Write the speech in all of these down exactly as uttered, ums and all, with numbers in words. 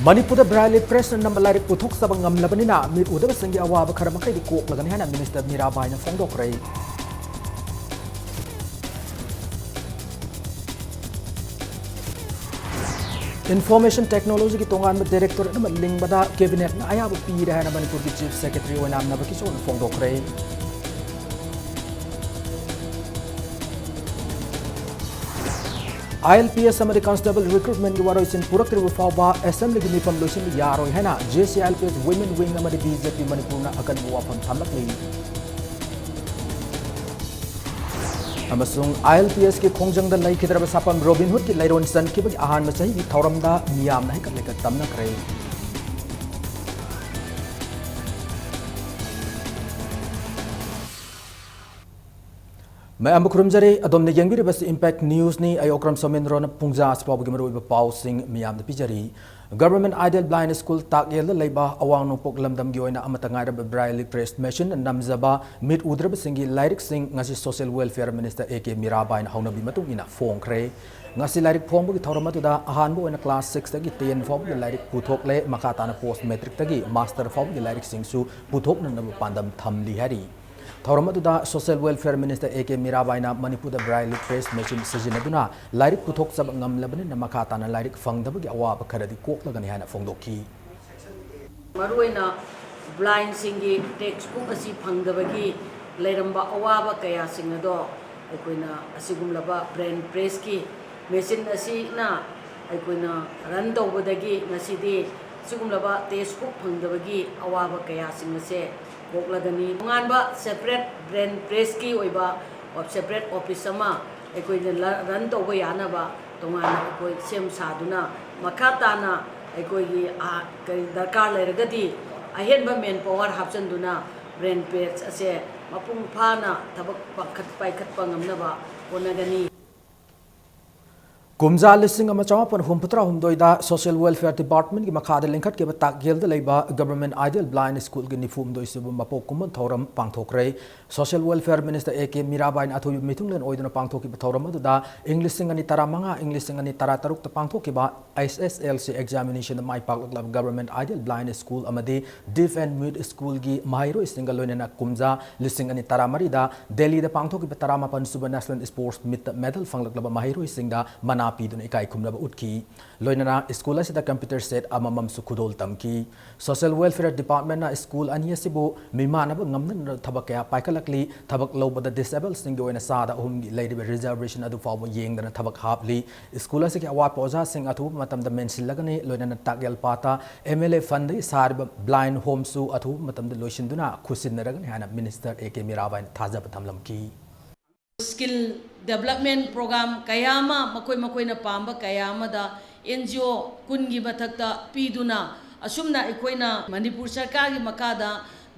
ꯃꯅꯤꯄꯨꯔꯗ Braille Pressꯅ ꯅꯝꯕ ꯂꯥꯏꯔꯤꯛ ꯄꯨꯊꯣꯛꯆꯕ ꯉꯝꯂꯕꯅꯤꯅ ꯃꯤꯠ ꯎꯗꯕꯁꯤꯡꯒꯤ ꯑꯋꯥꯕ ꯈꯔ ꯃꯈꯩꯗꯤ ꯀꯣꯛꯂꯒꯅꯤ ꯍꯥꯏꯅ Minister ꯃꯤꯔꯥꯕꯥꯏꯅ ꯐꯣꯡꯗꯣꯛꯈ꯭ꯔꯦ꯫ Information Technologyꯒꯤ ꯇꯣꯉꯥꯟꯕ Directorate ꯑꯃ ꯂꯤꯡꯕꯗ Cabinetꯅ ꯑꯌꯥꯕ ꯄꯤꯔꯦ ꯍꯥꯏꯅ ꯃꯅꯤꯄꯨꯔꯒꯤ Chief Secretary ꯑꯣꯏꯅꯥꯝ ꯅꯕꯀꯤꯁꯣꯔꯅ ꯐꯣꯡꯗꯣꯛꯈ꯭ꯔꯦ꯫ ILPS ꯑꯃꯗꯤ Constable Recruitmentꯀꯤ ꯋꯥꯔꯣꯏꯁꯤꯟ ꯄꯨꯔꯛꯇ꯭ꯔꯤꯕ ꯐꯥꯎꯕ Assemblyꯒꯤ ꯃꯤꯐꯝ ꯂꯣꯏꯁꯤꯟꯕ ꯌꯥꯔꯣꯏ ꯍꯥꯏꯅ JCILPS Women Wing ꯑꯃꯗꯤ BJP ꯃꯅꯤꯄꯨꯔꯅ ꯑꯀꯟꯕ ꯋꯥꯐꯝ ꯊꯝꯂꯛꯂꯤ꯫ ꯑꯃꯁꯨꯡ ILPSꯀꯤ ꯈꯣꯡꯖꯪꯗ ꯂꯩꯈꯤꯗ꯭ꯔꯕ ꯁꯥꯐꯝ Robinhoodꯀꯤ ꯂꯩꯔꯣꯟ ꯆꯟꯈꯤꯕꯒꯤ ꯑꯍꯥꯟꯕ ꯆꯍꯤꯒꯤ ꯊꯧꯔꯝꯗ ꯃꯤꯌꯥꯝꯅ ꯍꯩꯀꯠ ꯂꯩꯀꯠ ꯇꯝꯅꯈ꯭ꯔꯦ꯫ ꯃꯌꯥꯝꯕꯨ ꯈꯨꯔꯨꯝꯖꯔꯤ꯫ ꯑꯗꯣꯝꯅ ꯌꯦꯡꯕꯤꯔꯤꯕꯁꯤ Impact Newsꯅꯤ꯫ ꯑꯩ ꯑꯣꯀ꯭ꯔꯝ ꯁꯣꯃꯦꯟꯗ꯭ꯔꯣꯅ ꯄꯨꯡꯖꯥ ꯑꯁꯤ ꯐꯥꯎꯕꯒꯤ ꯃꯔꯨꯑꯣꯏꯕ ꯄꯥꯎꯁꯤꯡ ꯃꯤꯌꯥꯝꯗ ꯄꯤꯖꯔꯤ꯫ Government Aided Blind School ꯇꯥꯛꯌꯦꯜꯗ ꯂꯩꯕ ꯑꯋꯥꯡ ꯅꯣꯡꯄꯣꯛ ꯂꯝꯗꯝꯒꯤ ꯑꯣꯏꯅ ꯑꯃꯠꯇ ꯉꯥꯏꯔꯕ Braille Press Machineꯅ ꯅꯝꯖꯕ ꯃꯤꯠ ꯎꯗ꯭ꯔꯕꯁꯤꯡꯒꯤ ꯂꯥꯏꯔꯤꯛꯁꯤꯡ ꯉꯁꯤ Social Welfare Minister A K ꯃꯤꯔꯥꯕꯥꯏꯅ ꯍꯧꯅꯕꯤ ꯃꯇꯨꯡ ꯏꯟꯅ ꯐꯣꯡꯈ꯭ꯔꯦ꯫ ꯉꯁꯤ ꯂꯥꯏꯔꯤꯛ ꯐꯣꯡꯕꯒꯤ ꯊꯧꯔꯝ ꯑꯗꯨꯗ ꯑꯍꯥꯟꯕ ꯑꯣꯏꯅ class sixꯇꯒꯤ ten ꯐꯥꯎꯕꯒꯤ ꯂꯥꯏꯔꯤꯛ ꯄꯨꯊꯣꯛꯂꯦ꯫ ꯃꯈꯥ ꯇꯥꯅ post matricꯇꯒꯤ master ꯐꯥꯎꯕꯒꯤ ꯂꯥꯏꯔꯤꯛꯁꯤꯡꯁꯨ ꯄꯨꯊꯣꯛꯅꯅꯕ ꯄꯥꯟꯗꯝ ꯊꯝꯂꯤ ꯍꯥꯏꯔꯤ꯫ ꯊꯧꯔꯝ ꯑꯗꯨꯗ Social Welfare Minister A K ꯃꯤꯔꯥꯕꯥꯏꯅ ꯃꯅꯤꯄꯨꯔꯗ Braille Press Machine ꯁꯤꯖꯤꯟꯅꯗꯨꯅ ꯂꯥꯏꯔꯤꯛ ꯄꯨꯊꯣꯛꯆꯕ ꯉꯝꯂꯕꯅꯤꯅ ꯃꯈꯥ ꯇꯥꯅ ꯂꯥꯏꯔꯤꯛ ꯐꯪꯗꯕꯒꯤ ꯑꯋꯥꯕ ꯈꯔꯗꯤ ꯀꯣꯛꯂꯒꯅꯤ ꯍꯥꯏꯅ ꯐꯣꯡꯗꯣꯛꯈꯤ꯫ ꯃꯔꯨꯑꯣꯏꯅ blindꯁꯤꯡꯒꯤ textbook ꯑꯁꯤ ꯐꯪꯗꯕꯒꯤ ꯂꯩꯔꯝꯕ ꯑꯋꯥꯕ ꯀꯌꯥꯁꯤꯡ ꯑꯗꯣ ꯑꯩꯈꯣꯏꯅ ꯑꯁꯤꯒꯨꯝꯂꯕ Braille Pressꯀꯤ machine ꯑꯁꯤꯅ ꯑꯩꯈꯣꯏꯅ run ꯇꯧꯕꯗꯒꯤ ꯉꯁꯤꯗꯤ ꯑꯁꯤꯒꯨꯝꯂꯕ textbook ꯐꯪꯗꯕꯒꯤ ꯑꯋꯥꯕ ꯀꯌꯥꯁꯤꯡ ꯑꯁꯦ ꯀꯣꯛꯂꯒꯅꯤ꯫ ꯇꯣꯉꯥꯟꯕ separate Braille Pressꯀꯤ ꯑꯣꯏꯕ separate office ꯑꯃ ꯑꯩꯈꯣꯏꯅ ꯔꯟ ꯇꯧꯕ ꯌꯥꯅꯕ ꯇꯣꯉꯥꯟꯅ ꯑꯩꯈꯣꯏ ꯁꯦꯝ ꯁꯥꯗꯨꯅ ꯃꯈꯥ ꯇꯥꯅ ꯑꯩꯈꯣꯏꯒꯤ, ꯑ, ꯀꯔꯤ ꯗꯔꯀꯥꯔ ꯂꯩꯔꯒꯗꯤ ꯑꯍꯦꯟꯕ manpower ꯍꯥꯞꯆꯤꯟꯗꯨꯅ Braille Press ꯑꯁꯦ ꯃꯄꯨꯡ ꯐꯥꯅ ꯊꯕꯛ ꯄꯥꯏꯈꯠ-, ꯄꯥꯏꯈꯠꯄ ꯉꯝꯅꯕ ꯍꯣꯠꯅꯒꯅꯤ꯫ ꯀꯨꯝꯖꯥ ꯂꯤꯁꯤꯡ ꯑꯃ ꯆꯃꯥꯄꯟ ꯍꯨꯝꯐꯨꯇꯔꯥ ꯍꯨꯝꯗꯣꯏꯗ Social Welfare Departmentꯀꯤ ꯃꯈꯥꯗ ꯂꯤꯡꯈꯠꯈꯤꯕ ꯇꯥꯛꯌꯦꯜꯗ ꯂꯩꯕ Government Ideal Blind Schoolꯒꯤ ꯅꯤꯐꯨ ꯍꯨꯝꯗꯣꯏ ꯁꯨꯕ ꯃꯄꯣꯛ ꯀꯨꯝꯑꯣꯟ ꯊꯧꯔꯝ ꯄꯥꯡꯊꯣꯛꯈ꯭ꯔꯦ꯫ Social Welfare Minister A K ꯃꯤꯔꯥꯕꯥꯏꯅ ꯑꯊꯣꯏꯕ ꯃꯤꯊꯨꯡꯂꯦꯟ ꯑꯣꯏꯗꯨꯅ ꯄꯥꯡꯊꯣꯛꯈꯤꯕ ꯊꯧꯔꯝ ꯑꯗꯨꯗ ꯏꯪ ꯂꯤꯁꯤꯡ ꯑꯅꯤ ꯇꯔꯥꯃꯉꯥ, ꯏꯪ ꯂꯤꯁꯤꯡ ꯑꯅꯤ ꯇꯔꯥꯇꯔꯨꯛꯇ ꯄꯥꯡꯊꯣꯛꯈꯤꯕ H S L C examinationꯗ ꯃꯥꯏ ꯄꯥꯛꯂꯛꯂꯕ Government Ideal Blind School ꯑꯃꯗꯤ Deaf and Mute Schoolꯒꯤ ꯃꯍꯩꯔꯣꯏꯁꯤꯡꯒ ꯂꯣꯏꯅꯅ ꯀꯨꯝꯖꯥ ꯂꯤꯁꯤꯡ ꯑꯅꯤ ꯇꯔꯥꯃꯔꯤꯗ ꯗꯦꯜꯂꯤꯗ ꯄꯥꯡꯊꯣꯛꯈꯤꯕ ꯇꯔꯥꯃꯥꯄꯟ ꯁꯨꯕ National Sports Meetꯇ medal ꯐꯪꯂꯛꯂꯕ ꯃꯍꯩꯔꯣꯏꯁꯤꯡꯗ ꯃꯅꯥ ꯄꯤꯗꯨꯅ ꯏꯀꯥꯏ ꯈꯨꯝꯅꯕ ꯎꯠꯈꯤ꯫ ꯂꯣꯏꯅꯅ school ꯑꯁꯤꯗ computer set ꯑꯃꯃꯝꯁꯨ ꯈꯨꯗꯣꯜ ꯇꯝꯈꯤ꯫ Social Welfare Departmentꯅ school ꯑꯅꯤ ꯑꯁꯤꯕꯨ ꯃꯤꯃꯥꯟꯅꯕ ꯉꯝꯅꯅꯕ ꯊꯕꯛ ꯀꯌꯥ ꯄꯥꯏꯈꯠꯂꯛꯂꯤ꯫ ꯊꯕꯛ ꯂꯧꯕꯗ disabledꯁꯤꯡꯒꯤ ꯑꯣꯏꯅ ꯆꯥꯗ ꯑꯍꯨꯝꯒꯤ ꯂꯩꯔꯤꯕ reservation ꯑꯗꯨ ꯐꯥꯎꯕ ꯌꯦꯡꯗꯅ ꯊꯕꯛ ꯍꯥꯞꯂꯤ꯫ School ꯑꯁꯤꯒꯤ ꯑꯋꯥꯠꯄ ꯑꯣꯖꯥꯁꯤꯡ ꯑꯊꯨꯕ ꯃꯇꯝꯗ ꯃꯦꯟꯁꯤꯜꯂꯒꯅꯤ꯫ ꯂꯣꯏꯅꯅ ꯇꯥꯛꯌꯦꯜ ꯄꯥꯠꯇ M L A fundꯗꯒꯤ ꯁꯥꯔꯤꯕ blind homeꯁꯨ ꯑꯊꯨꯕ ꯃꯇꯝꯗ ꯂꯣꯏꯁꯤꯟꯗꯨꯅ ꯈꯨꯠꯁꯤꯟꯅꯔꯒꯅꯤ ꯍꯥꯏꯅ Minister A K ꯃꯤꯔꯥꯕꯥꯏꯅ ꯊꯥꯖꯕ ꯊꯝꯂꯝꯈꯤ꯫ Skill development program ꯀꯌꯥ ꯑꯃ ꯃꯈꯣꯏ ꯃꯈꯣꯏꯅ ꯄꯥꯝꯕ ꯀꯌꯥ ꯑꯃꯗ N G O ꯀꯨꯟꯒꯤ ꯃꯊꯛꯇ ꯄꯤꯗꯨꯅ, ꯑꯁꯨꯝꯅ ꯑꯩꯈꯣꯏꯅ ꯃꯅꯤꯄꯨꯔ ꯁꯔꯀꯥꯔꯒꯤ ꯃꯈꯥꯗ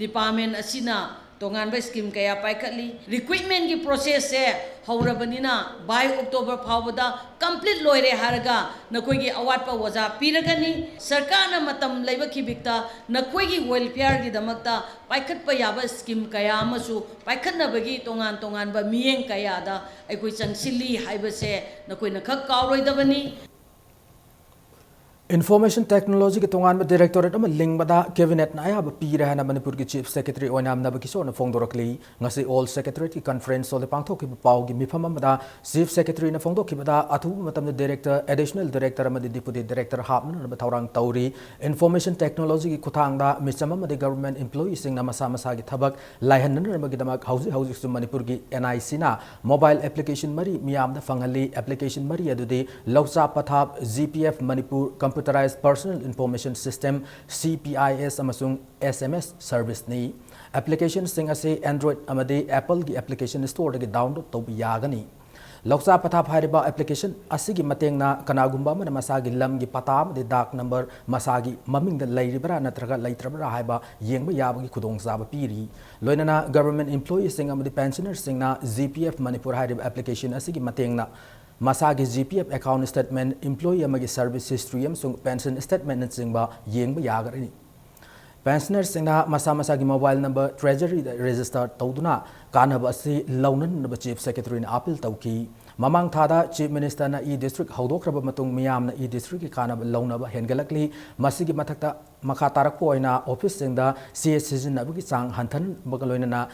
department ꯑꯁꯤꯅ ꯇꯣꯉꯥꯟꯕ scheme ꯀꯌꯥ ꯄꯥꯏꯈꯠꯂꯤ꯫ Recruitmentꯀꯤ processꯁꯦ ꯍꯧꯔꯕꯅꯤꯅ, by October ꯐꯥꯎꯕꯗ complete ꯂꯣꯏꯔꯦ ꯍꯥꯏꯔꯒ ꯅꯈꯣꯏꯒꯤ ꯑꯋꯥꯠꯄ ꯑꯣꯖꯥ ꯄꯤꯔꯒꯅꯤ꯫ ꯁꯔꯀꯥꯔꯅ ꯃꯇꯝ ꯂꯩꯕ ꯈꯤꯕꯤꯛꯇ ꯅꯈꯣꯏꯒꯤ welfareꯒꯤꯗꯃꯛꯇ ꯄꯥꯏꯈꯠꯄ ꯌꯥꯕ scheme ꯀꯌꯥ ꯑꯃꯁꯨ ꯄꯥꯏꯈꯠꯅꯕꯒꯤ ꯇꯣꯉꯥꯟ ꯇꯣꯉꯥꯟꯕ ꯃꯤꯠꯌꯦꯡ ꯀꯌꯥꯗ ꯑꯩꯈꯣꯏ ꯆꯪꯁꯤꯜꯂꯤ ꯍꯥꯏꯕꯁꯦ ꯅꯈꯣꯏꯅ ꯈꯛ ꯀꯥꯎꯔꯣꯏꯗꯕꯅꯤ꯫ Information Technologyꯒꯤ ꯇꯣꯉꯥꯟꯕ directorate ꯑꯃ ꯂꯤꯡꯕꯗ Cabinetꯅ ꯑꯌꯥꯕ ꯄꯤꯔꯦ ꯍꯥꯏꯅ ꯃꯅꯤꯄꯨꯔꯒꯤ Chief Secretary ꯑꯣꯏꯅꯥꯝ ꯅꯕꯀꯤꯁꯣꯔꯅ ꯐꯣꯡꯗꯣꯔꯛꯂꯤ꯫ ꯉꯁꯤ All Secretariatꯀꯤ conference hallꯗ ꯄꯥꯡꯊꯣꯛꯈꯤꯕ ꯄꯥꯎꯒꯤ ꯃꯤꯐꯝ ꯑꯃꯗ Chief Secretaryꯅ ꯐꯣꯡꯗꯣꯛꯈꯤꯕꯗ ꯑꯊꯨꯕ ꯃꯇꯝꯗ director, additional director ꯑꯃꯗꯤ deputy director ꯍꯥꯞꯅꯅꯕ ꯊꯧꯔꯥꯡ ꯇꯧꯔꯤ꯫ Information Technologyꯒꯤ ꯈꯨꯠꯊꯥꯡꯗ ꯃꯤꯆꯝ ꯑꯃꯗꯤ government employeeꯁꯤꯡꯅ ꯃꯁꯥ ꯃꯁꯥꯒꯤ ꯊꯕꯛ ꯂꯥꯏꯍꯟꯅꯅꯕꯒꯤꯗꯃꯛ ꯍꯧꯖꯤꯛ ꯍꯧꯖꯤꯛꯁꯨ ꯃꯅꯤꯄꯨꯔꯒꯤ N I Cꯅ mobile application ꯃꯔꯤ ꯃꯤꯌꯥꯝꯗ ꯐꯪꯍꯜꯂꯤ꯫ Application ꯃꯔꯤ ꯑꯗꯨꯗꯤ ꯂꯧꯆꯥ ꯄꯊꯥꯞ, G P F Manipur, Computerized Personal Information System, C P I S, ꯑꯃꯁꯨꯡ S M S serviceꯅꯤ꯫ Applicationꯁꯤꯡ ꯑꯁꯤ Android ꯑꯃꯗꯤ Appleꯒꯤ application storeꯗꯒꯤ download ꯇꯧꯕ ꯌꯥꯒꯅꯤ꯫ ꯂꯧꯆꯥ ꯄꯊꯥꯞ ꯍꯥꯏꯔꯤꯕ application ꯑꯁꯤꯒꯤ ꯃꯇꯦꯡꯅ ꯀꯅꯥꯒꯨꯝꯕ ꯑꯃꯅ ꯃꯁꯥꯒꯤ ꯂꯝꯒꯤ ꯄꯇꯥ ꯑꯃꯗꯤ ꯗꯥꯛ ꯅꯝꯕꯔ ꯃꯁꯥꯒꯤ ꯃꯃꯤꯡꯗ ꯂꯩꯔꯤꯕ꯭ꯔꯥ ꯅꯠꯇ꯭ꯔꯒ ꯂꯩꯇ꯭ꯔꯕ꯭ꯔꯥ ꯍꯥꯏꯕ ꯌꯦꯡꯕ ꯌꯥꯕꯒꯤ ꯈꯨꯗꯣꯡꯆꯥꯕ ꯄꯤꯔꯤ꯫ ꯂꯣꯏꯅꯅ government employeeꯁꯤꯡ ꯑꯃꯗꯤ pensionerꯁꯤꯡꯅ G P F Manipur ꯍꯥꯏꯔꯤꯕ application ꯑꯁꯤꯒꯤ ꯃꯇꯦꯡꯅ ꯃꯁꯥꯒꯤ G P F account statement, employee ꯑꯃꯒꯤ service history ꯑꯃꯁꯨꯡ pension statementꯅꯆꯤꯡꯕ ꯌꯦꯡꯕ ꯌꯥꯒꯅꯤ꯫ Pensionerꯁꯤꯡꯅ ꯃꯁꯥ ꯃꯁꯥꯒꯤ mobile number Treasuryꯗ register ꯇꯧꯗꯨꯅ ꯀꯥꯟꯅꯕ ꯑꯁꯤ ꯂꯧꯅꯅꯕ Chief Secretaryꯅ appeal ꯇꯧꯈꯤ꯫ ꯃꯃꯥꯡ ꯊꯥꯗ Chief Ministerꯅ e-district ꯍꯧꯗꯣꯛꯈ꯭ꯔꯕ ꯃꯇꯨꯡ ꯃꯤꯌꯥꯝꯅ e-districtꯀꯤ ꯀꯥꯟꯅꯕ ꯂꯧꯅꯕ ꯍꯦꯟꯒꯠꯂꯛꯂꯤ꯫ ꯃꯁꯤꯒꯤ ꯃꯊꯛꯇ ꯃꯈꯥ ꯇꯥꯔꯛꯄ ꯑꯣꯏꯅ officeꯁꯤꯡꯗ ꯆꯦ ꯁꯤꯖꯤꯟꯅꯕꯒꯤ ꯆꯥꯡ ꯍꯟꯊꯍꯟꯕꯒ ꯂꯣꯏꯅꯅ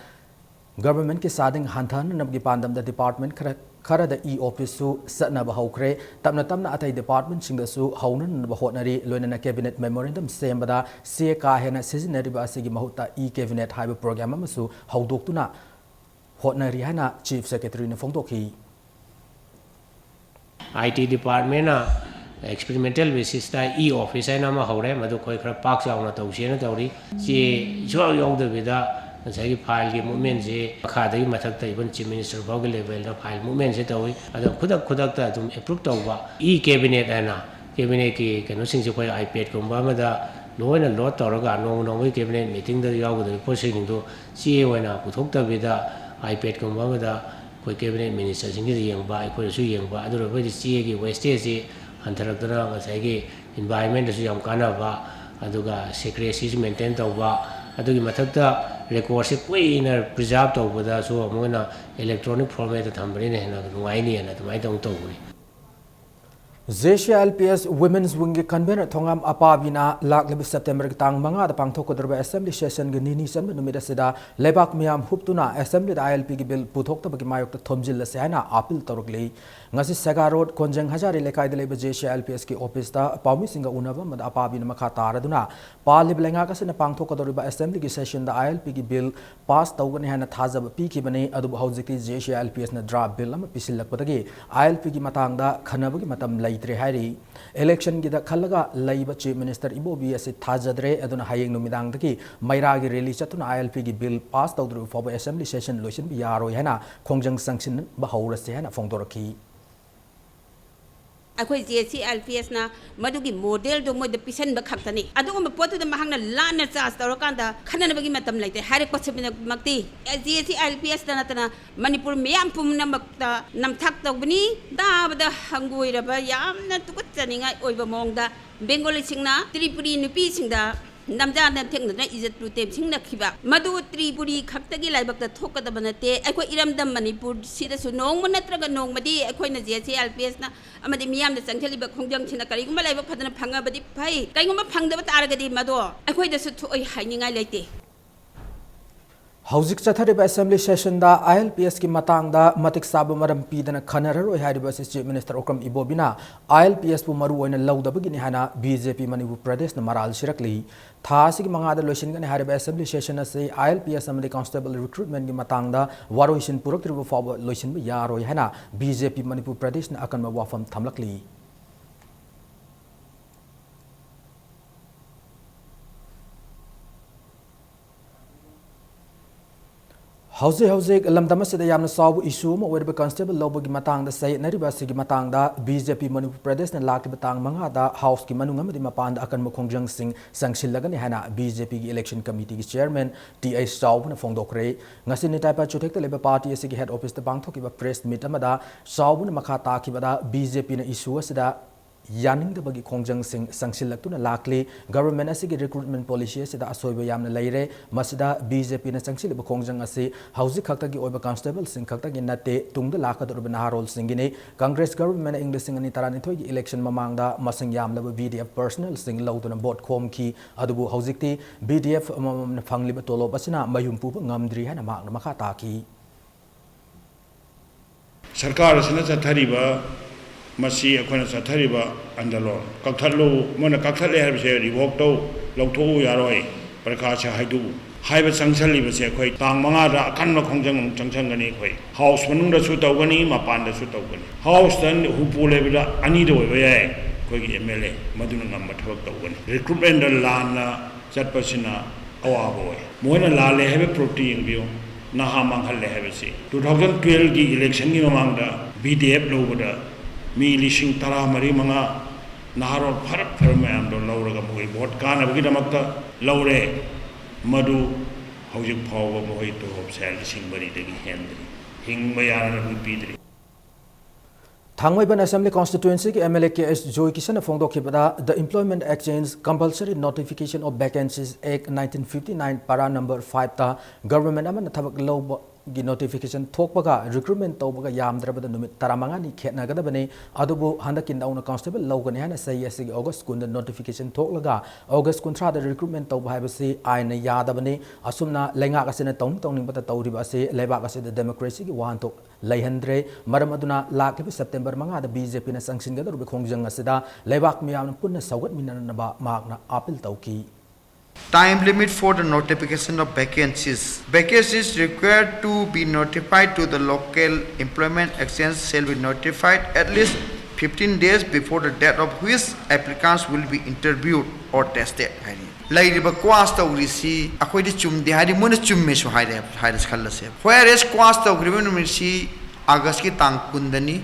governmentꯀꯤ ꯆꯥꯗꯤꯡ ꯍꯟꯊꯍꯟꯅꯕꯒꯤ ꯄꯥꯟꯗꯝꯗ department ꯈꯔ, ꯈꯔꯗ e-officeꯁꯨ ꯆꯠꯅꯕ ꯍꯧꯈ꯭ꯔꯦ꯫ ꯇꯞꯅ ꯇꯞꯅ ꯑꯇꯩ departmentꯁꯤꯡꯗꯁꯨ ꯍꯧꯅꯅꯕ ꯍꯣꯠꯅꯔꯤ꯫ ꯂꯣꯏꯅꯅ cabinet memorandum ꯁꯦꯝꯕꯗ ꯆꯦ ꯀꯥ ꯍꯦꯟꯅ ꯁꯤꯖꯤꯟꯅꯔꯤꯕ ꯑꯁꯤꯒꯤ ꯃꯍꯨꯠꯇ e-cabinet ꯍꯥꯏꯕ program ꯑꯃꯁꯨ ꯍꯧꯗꯣꯛꯇꯨꯅ ꯍꯣꯠꯅꯔꯤ ꯍꯥꯏꯅ Chief Secretaryꯅ ꯐꯣꯡꯗꯣꯛꯈꯤ꯫ I T departmentꯅ experimental basisꯇ e-office ꯍꯥꯏꯅ ꯑꯃ ꯍꯧꯔꯦ꯫ ꯃꯗꯨ ꯑꯩꯈꯣꯏ ꯈꯔ ꯄꯥꯛ ꯆꯥꯎꯅ ꯇꯧꯁꯦꯅ ꯇꯧꯔꯤ꯫ ꯆꯦ ꯁꯨꯡꯌꯥꯎ ꯌꯥꯎꯗꯕꯤꯗ ꯉꯁꯥꯏꯒꯤ fileꯒꯤ movementꯁꯦ ꯃꯈꯥꯗꯒꯤ ꯃꯊꯛꯇ even Chief Minister ꯐꯥꯎꯒꯤ levelꯗ file movementꯁꯦ ꯇꯧꯏ꯫ ꯑꯗꯣ ꯈꯨꯗꯛ ꯈꯨꯗꯛꯇ ꯑꯗꯨꯝ approve ꯇꯧꯕ e-cabinet ꯍꯥꯏꯅ cabinetꯀꯤ ꯀꯩꯅꯣꯁꯤꯡꯁꯦ ꯑꯩꯈꯣꯏ iPadꯀꯨꯝꯕ ꯑꯃꯗ ꯂꯣꯏꯅ load ꯇꯧꯔꯒ ꯅꯣꯡꯃ ꯅꯣꯡꯃꯒꯤ cabinet meetingꯗ ꯌꯥꯎꯒꯗꯕ ꯄꯣꯠꯁꯤꯡꯗꯨ ꯆꯦ ꯑꯣꯏꯅ ꯄꯨꯊꯣꯛꯇꯕꯤꯗ iPadꯀꯨꯝꯕ ꯑꯃꯗ ꯑꯩꯈꯣꯏ cabinet ministerꯁꯤꯡꯒꯤꯗ ꯌꯦꯡꯕ, ꯑꯩꯈꯣꯏꯗꯁꯨ ꯌꯦꯡꯕ, ꯑꯗꯨ ꯑꯣꯏꯔꯒꯗꯤ ꯆꯦꯒꯤ wastageꯁꯤ ꯍꯟꯊꯔꯛꯇꯅ ꯉꯁꯥꯏꯒꯤ environmentꯗꯁꯨ ꯌꯥꯝ ꯀꯥꯟꯅꯕ, ꯑꯗꯨꯒ secrecyꯁꯨ maintain ꯇꯧꯕ, ꯑꯗꯨꯒꯤ ꯃꯊꯛꯇ recordꯁꯤ ꯀꯨꯏꯅ preserve ꯇꯧꯕꯗꯁꯨ ꯑꯃꯨꯛ ꯍꯦꯟꯅ electronic formatꯇ ꯊꯝꯕꯅꯤꯅ ꯍꯦꯟꯅ ꯅꯨꯡꯉꯥꯏꯅꯤꯅ ꯑꯗꯨꯃꯥꯏꯅ ꯇꯧ ꯇꯧꯕꯅꯤ꯫ JCILPS Women's Wingꯒꯤ convener ꯊꯣꯉꯥꯝ ꯑꯄꯥꯕꯤꯅ ꯂꯥꯛꯂꯤꯕ Septemberꯒꯤ ꯇꯥꯡ ꯃꯉꯥꯗ ꯄꯥꯡꯊꯣꯛꯀꯗꯧꯔꯤꯕ assembly sessionꯒꯤ ꯅꯤꯅꯤ ꯆꯟꯕ ꯅꯨꯃꯤꯠ ꯑꯁꯤꯗ ꯂꯩꯕꯥꯛ ꯃꯤꯌꯥꯝ ꯍꯨꯞꯇꯨꯅ assemblyꯗ ILPꯒꯤ bill ꯄꯨꯊꯣꯛꯇꯕꯒꯤ ꯃꯥꯌꯣꯛꯇ ꯊꯣꯝꯖꯤꯜꯂꯁꯤ ꯍꯥꯏꯅ appeal ꯇꯧꯔꯛꯂꯤ꯫ ꯉꯁꯤ ꯁꯦꯒꯥ ꯔꯣꯗ ꯀꯣꯟꯖꯪ ꯍꯖꯥꯔꯤ ꯂꯩꯀꯥꯏꯗ ꯂꯩꯕ JCILPSꯀꯤ officeꯇ ꯄꯥꯎꯃꯤꯁꯤꯡꯒ ꯎꯅꯕ ꯑꯃꯗ ꯑꯄꯥꯕꯤꯅ ꯃꯈꯥ ꯇꯥꯔꯗꯨꯅ ꯄꯥꯜꯂꯤꯕ ꯂꯩꯉꯥꯛ ꯑꯁꯤꯅ ꯄꯥꯡꯊꯣꯛꯀꯗꯧꯔꯤꯕ assemblyꯒꯤ sessionꯗ ILPꯒꯤ bill pass ꯇꯧꯒꯅꯤ ꯍꯥꯏꯅ ꯊꯥꯖꯕ ꯄꯤꯈꯤꯕꯅꯤ꯫ ꯑꯗꯨꯕꯨ ꯍꯧꯖꯤꯛꯇꯤ JCILPSꯅ draft bill ꯑꯃ ꯄꯤꯁꯤꯜꯂꯛꯄꯗꯒꯤ ILPꯒꯤ ꯃꯇꯥꯡꯗ ꯈꯟꯅꯕꯒꯤ ꯃꯇꯝ ꯂꯩꯇ꯭ꯔꯦ ꯍꯥꯏꯔꯤ꯫ Electionꯒꯤꯗ ꯈꯜꯂꯒ ꯂꯩꯕ Chief Minister ꯏꯕꯣꯕꯤ ꯑꯁꯤ ꯊꯥꯖꯗ꯭ꯔꯦ꯫ ꯑꯗꯨꯅ ꯍꯌꯦꯡ ꯅꯨꯃꯤꯗꯥꯡꯗꯒꯤ ꯃꯩꯔꯥꯒꯤ rally ꯆꯠꯇꯨꯅ ILPꯒꯤ bill pass ꯇꯧꯗ꯭ꯔꯤꯕ ꯐꯥꯎꯕ assembly session ꯂꯣꯏꯁꯤꯟꯕ ꯌꯥꯔꯣꯏ ꯍꯥꯏꯅ ꯈꯣꯡꯖꯪ ꯆꯪꯁꯤꯟꯕ ꯍꯧꯔꯁꯤ ꯍꯥꯏꯅ ꯐꯣꯡꯗꯣꯔꯛꯈꯤ꯫ ꯑꯩꯈꯣꯏ J S C I L P ꯑꯦꯁꯅ ꯃꯗꯨꯒꯤ ꯃꯣꯗꯦꯜꯗꯣ ꯃꯣꯏꯗ ꯄꯤꯁꯟꯕ ꯈꯛꯇꯅꯤ꯫ ꯑꯗꯨꯒꯨꯝꯕ ꯄꯣꯠꯇꯨꯗ ꯃꯍꯥꯛꯅ ꯂꯥꯟꯅ ꯆꯥꯔꯖ ꯇꯧꯔꯀꯥꯟꯗ ꯈꯟꯅꯅꯕꯒꯤ ꯃꯇꯝ ꯂꯩꯇꯦ꯫ ꯍꯥꯏꯔꯛꯄꯁꯤꯃꯛꯇꯤ J S C I L P ꯑꯦꯁꯇ ꯅꯠꯇꯅ ꯃꯅꯤꯄꯨꯔ ꯃꯤꯌꯥꯝ ꯄꯨꯝꯅꯃꯛꯇ ꯅꯝꯊꯥꯛ ꯇꯧꯕꯅꯤ꯫ ꯇꯥꯕꯗ ꯍꯪꯒꯣꯏꯔꯕ, ꯌꯥꯝꯅ ꯇꯨꯀꯠꯆꯅꯤꯡꯉꯥꯏ ꯑꯣꯏꯕ ꯃꯑꯣꯡꯗ ꯕꯦꯡꯒꯣꯂꯤꯁꯤꯡꯅ ꯇ꯭ꯔꯤꯄꯨꯔꯤ ꯅꯨꯄꯤꯁꯤꯡꯗ ꯅꯝꯖꯥ ꯅꯝꯊꯦꯛꯅꯗꯨꯅ ꯏꯖꯠ ꯂꯨ ꯇꯦꯝꯁꯤꯡꯅꯈꯤꯕ ꯃꯗꯨ ꯇ꯭ꯔꯤꯄꯨꯔꯤ ꯈꯛꯇꯒꯤ ꯂꯥꯏꯕꯛꯇ ꯊꯣꯛꯀꯗꯕ ꯅꯠꯇꯦ꯫ ꯑꯩꯈꯣꯏ ꯏꯔꯝꯗꯝ ꯃꯅꯤꯄꯨꯔꯁꯤꯗꯁꯨ ꯅꯣꯡꯃ ꯅꯠꯇ꯭ꯔꯒ ꯅꯣꯡꯃꯗꯤ ꯑꯩꯈꯣꯏꯅ J S C I L P ꯑꯦꯁꯅ ꯑꯃꯗꯤ ꯃꯤꯌꯥꯝꯅ ꯆꯪꯁꯤꯜꯂꯤꯕ ꯈꯣꯡꯖꯪꯁꯤꯅ ꯀꯔꯤꯒꯨꯝꯕ ꯂꯥꯏꯕꯛ ꯐꯗꯅ ꯐꯪꯉꯕꯗꯤ ꯐꯩ, ꯀꯔꯤꯒꯨꯝꯕ ꯐꯪꯗꯕ ꯇꯥꯔꯒꯗꯤ ꯃꯗꯣ ꯑꯩꯈꯣꯏꯗꯁꯨ ꯊꯣꯛꯏ ꯍꯥꯏꯅꯤꯡꯉꯥꯏ ꯂꯩꯇꯦ꯫ ꯍꯧꯖꯤꯛ ꯆꯠꯊꯔꯤꯕ assembly sessionꯗ I L P Sꯀꯤ ꯃꯇꯥꯡꯗ ꯃꯇꯤꯛ ꯆꯥꯕ ꯃꯔꯝ ꯄꯤꯗꯅ ꯈꯟꯅꯔꯔꯣꯏ ꯍꯥꯏꯔꯤꯕ ꯑꯁꯤ Chief Minister Okram ꯏꯕꯣꯕꯤꯅ I L P Sꯄꯨ ꯃꯔꯨ ꯑꯣꯏꯅ ꯂꯧꯗꯕꯒꯤꯅꯤ ꯍꯥꯏꯅ B J P ꯃꯅꯤꯄꯨꯔ ꯄ꯭ꯔꯗꯦꯁꯅ ꯃꯔꯥꯜ ꯁꯤꯔꯛꯂꯤ꯫ ꯊꯥ ꯑꯁꯤꯒꯤ ꯃꯉꯥꯗ ꯂꯣꯏꯁꯤꯟꯒꯅꯤ ꯍꯥꯏꯔꯤꯕ assembly session ꯑꯁꯤ I L P S ꯑꯃꯗꯤ constable recruitmentꯀꯤ ꯃꯇꯥꯡꯗ ꯋꯥꯔꯣꯏꯁꯤꯟ ꯄꯨꯔꯛꯇ꯭ꯔꯤꯕ ꯐꯥꯎꯕ ꯂꯣꯏꯁꯤꯟꯕ ꯌꯥꯔꯣꯏ ꯍꯥꯏꯅ B J P ꯃꯅꯤꯄꯨꯔ ꯄ꯭ꯔꯗꯦꯁꯅ ꯑꯀꯟꯕ ꯋꯥꯐꯝ ꯊꯝꯂꯛꯂꯤ꯫ ꯍꯧꯖꯤꯛ ꯍꯧꯖꯤꯛ ꯂꯝꯗꯝ ꯑꯁꯤꯗ ꯌꯥꯝꯅ ꯆꯥꯎꯕ issue ꯑꯃ ꯑꯣꯏꯔꯤꯕ constable ꯂꯧꯕꯒꯤ ꯃꯇꯥꯡꯗ ꯆꯌꯦꯠꯅꯔꯤꯕ ꯑꯁꯤꯒꯤ ꯃꯇꯥꯡꯗ B J P ꯃꯅꯤꯄꯨꯔ ꯄ꯭ꯔꯗꯦꯁꯅ ꯂꯥꯛꯂꯤꯕ ꯇꯥꯡ ꯃꯉꯥꯗ Houseꯀꯤ ꯃꯅꯨꯡ ꯑꯃꯗꯤ ꯃꯄꯥꯟꯗ ꯑꯀꯟꯕ ꯈꯣꯡꯖꯪꯁꯤꯡ ꯆꯪꯁꯤꯜꯂꯒꯅꯤ ꯍꯥꯏꯅ B J Pꯒꯤ election committeeꯒꯤ chairman T H ꯆꯥꯎꯕꯅ ꯐꯣꯡꯗꯣꯛꯈ꯭ꯔꯦ꯫ ꯉꯁꯤ ꯅꯤꯇꯥꯏꯄꯥ ꯆꯨꯊꯦꯛꯇ ꯂꯩꯕ party ꯑꯁꯤꯒꯤ head officeꯇ ꯄꯥꯡꯊꯣꯛꯈꯤꯕ press meet ꯑꯃꯗ ꯆꯥꯎꯕꯅ ꯃꯈꯥ ꯇꯥꯈꯤꯕꯗ, B J Pꯅ issue ꯑꯁꯤꯗ ꯌꯥꯅꯤꯡꯗꯕꯒꯤ ꯈꯣꯡꯖꯪꯁꯤꯡ ꯆꯪꯁꯤꯜꯂꯛꯇꯨꯅ ꯂꯥꯛꯂꯤ꯫ Government ꯑꯁꯤꯒꯤ recruitment policy ꯑꯁꯤꯗ ꯑꯁꯣꯏꯕ ꯌꯥꯝꯅ ꯂꯩꯔꯦ꯫ ꯃꯁꯤꯗ B J Pꯅ ꯆꯪꯁꯤꯜꯂꯤꯕ ꯈꯣꯡꯖꯪ ꯑꯁꯤ ꯍꯧꯖꯤꯛ ꯈꯛꯇꯒꯤ ꯑꯣꯏꯕ constableꯁꯤꯡ ꯈꯛꯇꯒꯤ ꯅꯠꯇꯦ, ꯇꯨꯡꯗ ꯂꯥꯛꯀꯗꯧꯔꯤꯕ ꯅꯍꯥꯔꯣꯜꯁꯤꯡꯒꯤꯅꯤ꯫ Congress governmentꯅ ꯏꯪ ꯂꯤꯁꯤꯡ ꯑꯅꯤ ꯇꯔꯥꯅꯤꯊꯣꯏꯒꯤ election ꯃꯃꯥꯡꯗ ꯃꯁꯤꯡ ꯌꯥꯝꯂꯕ V D F personnelꯁꯤꯡ ꯂꯧꯗꯨꯅ vote ꯈꯣꯝꯈꯤ꯫ ꯑꯗꯨꯕꯨ ꯍꯧꯖꯤꯛꯇꯤ V D F ꯑꯃꯃꯝꯅ ꯐꯪꯂꯤꯕ ꯇꯣꯂꯣꯞ ꯑꯁꯤꯅ ꯃꯌꯨꯝ ꯄꯨꯕ ꯉꯝꯗ꯭ꯔꯤ ꯍꯥꯏꯅ ꯃꯍꯥꯛꯅ ꯃꯈꯥ ꯇꯥꯈꯤ꯫ ꯁꯔꯀꯥꯔ ꯑꯁꯤꯅ ꯆꯠꯊꯔꯤꯕ ꯃꯁꯤ ꯑꯩꯈꯣꯏꯅ ꯆꯠꯊꯔꯤꯕ ꯑꯟꯗꯂꯣꯟ ꯀꯛꯊꯠꯂꯨ, ꯃꯣꯏꯅ ꯀꯛꯊꯠꯂꯦ ꯍꯥꯏꯕꯁꯦ revoke ꯇꯧ, ꯂꯧꯊꯣꯛꯎ ꯌꯥꯔꯣꯏ, ꯄꯔꯤꯈꯥꯁꯦ ꯍꯥꯏꯗꯣꯛꯎ ꯍꯥꯏꯕ ꯆꯪꯁꯜꯂꯤꯕꯁꯦ ꯑꯩꯈꯣꯏ ꯇꯥꯡ ꯃꯉꯥꯗ ꯑꯀꯟꯕ ꯈꯣꯡꯖꯪ ꯑꯃꯨꯛ ꯆꯪꯁꯟꯒꯅꯤ꯫ ꯑꯩꯈꯣꯏ House ꯃꯅꯨꯡꯗꯁꯨ ꯇꯧꯒꯅꯤ, ꯃꯄꯥꯟꯗꯁꯨ ꯇꯧꯒꯅꯤ꯫ Houseꯇ ꯍꯨꯝꯐꯨ ꯂꯩꯕꯗ ꯑꯅꯤꯗ ꯑꯣꯏꯕ ꯌꯥꯏ ꯑꯩꯈꯣꯏꯒꯤ M L A, ꯃꯗꯨꯅ ꯉꯝꯕ ꯊꯕꯛ ꯇꯧꯒꯅꯤ꯫ Recruitmentꯗ ꯂꯥꯟꯅ ꯆꯠꯄꯁꯤꯅ ꯑꯋꯥꯕ ꯑꯣꯏ꯫ ꯃꯣꯏꯅ ꯂꯥꯜꯂꯦ ꯍꯥꯏꯕ proofꯇꯨ ꯌꯦꯡꯕꯤꯌꯨ꯫ ꯅꯍꯥ ꯃꯥꯡꯍꯜꯂꯦ ꯍꯥꯏꯕꯁꯤ two thousand twelveꯀꯤ electionꯒꯤ ꯃꯃꯥꯡꯗ V D F ꯂꯧꯕꯗ ꯃꯤ ꯂꯤꯁꯤꯡ ꯇꯔꯥ ꯃꯔꯤ ꯃꯉꯥ ꯅꯍꯥꯔꯣꯜ ꯐꯔꯛ ꯐꯔꯛ ꯃꯌꯥꯝꯗꯣ ꯂꯧꯔꯒ ꯃꯈꯣꯏ ꯚꯣꯠ ꯀꯥꯟꯅꯕꯒꯤꯗꯃꯛꯇ ꯂꯧꯔꯦ꯫ ꯃꯗꯨ ꯍꯧꯖꯤꯛ ꯐꯥꯎꯕ ꯃꯈꯣꯏ ꯇꯣꯂꯣꯞꯁꯦ ꯂꯤꯁꯤꯡ ꯃꯔꯤꯗꯒꯤ ꯍꯦꯟꯗ꯭ꯔꯤ꯫ ꯍꯤꯡꯕ ꯌꯥꯅꯅꯕ ꯄꯤꯗ꯭ꯔꯤ꯫ ꯊꯥꯡꯃꯩꯕꯟ Assembly Constituencyꯒꯤ MLA K S joy ꯀꯤꯁꯟꯅ ꯐꯣꯡꯗꯣꯛꯈꯤꯕꯗ, The Employment Exchange Compulsory Notification of Vacancies Act nineteen fifty nine, para number fiveꯇ government ꯑꯃꯅ ꯊꯕꯛ ꯂꯧꯕꯒꯤ notification ꯊꯣꯛꯄꯒ recruitment ꯇꯧꯕꯒ ꯌꯥꯝꯗ꯭ꯔꯕꯗ ꯅꯨꯃꯤꯠ ꯇꯔꯥꯃꯉꯥꯅꯤ ꯈꯦꯠꯅꯒꯗꯕꯅꯤ꯫ ꯑꯗꯨꯕꯨ ꯍꯟꯗꯛꯀꯤ ꯅꯧꯅ constable ꯂꯧꯒꯅꯤ ꯍꯥꯏꯅ ꯆꯍꯤ ꯑꯁꯤꯒꯤ August ꯀꯨꯟꯗ notification ꯊꯣꯛꯂꯒ August ꯀꯨꯟꯊ꯭ꯔꯥꯗ recruitment ꯇꯧꯕ ꯍꯥꯏꯕꯁꯤ ꯑꯥꯏꯟꯅ ꯌꯥꯗꯕꯅꯤ꯫ ꯑꯁꯨꯝꯅ ꯂꯩꯉꯥꯛ ꯑꯁꯤꯅ ꯇꯧꯅꯤꯡ ꯇꯧꯅꯤꯡꯕꯇ ꯇꯧꯔꯤꯕ ꯑꯁꯤ ꯂꯩꯕꯥꯛ ꯑꯁꯤꯗ democracyꯒꯤ ꯋꯥꯍꯟꯊꯣꯛ ꯂꯩꯍꯟꯗ꯭ꯔꯦ꯫ ꯃꯔꯝ ꯑꯗꯨꯅ ꯂꯥꯛꯂꯤꯕ September ꯃꯉꯥꯗ BJPꯅ ꯆꯪꯁꯤꯟꯒꯗꯧꯔꯤꯕ ꯈꯣꯡꯖꯪ ꯑꯁꯤꯗ ꯂꯩꯕꯥꯛ ꯃꯤꯌꯥꯝꯅ ꯄꯨꯟꯅ ꯁꯧꯒꯠꯃꯤꯟꯅꯅꯕ ꯃꯍꯥꯛꯅ appeal ꯇꯧꯈꯤ꯫ Time limit for the notification of vacancies. Vacancies required to be notified to the local employment exchange shall be notified at least fifteen days before the date of which applicants will be interviewed or tested ꯍꯥꯏꯔꯤ꯫ ꯂꯩꯔꯤꯕ ꯀ꯭ꯋꯥꯁ ꯇꯧꯔꯤꯁꯤ ꯑꯩꯈꯣꯏꯗꯤ ꯆꯨꯝꯗꯦ ꯍꯥꯏꯗꯤ ꯃꯣꯏꯅ ꯆꯨꯝꯃꯦꯁꯨ ꯍꯥꯏꯔꯦ ꯍꯥꯏꯔꯁꯤ ꯈꯜꯂꯁꯦ꯫ Whereas ꯀ꯭ꯋꯥꯁ ꯇꯧꯈ꯭ꯔꯤꯕ ꯅꯨꯃꯤꯠꯁꯤ Augustꯀꯤ ꯇꯥꯡ ꯀꯨꯟꯗꯅꯤ꯫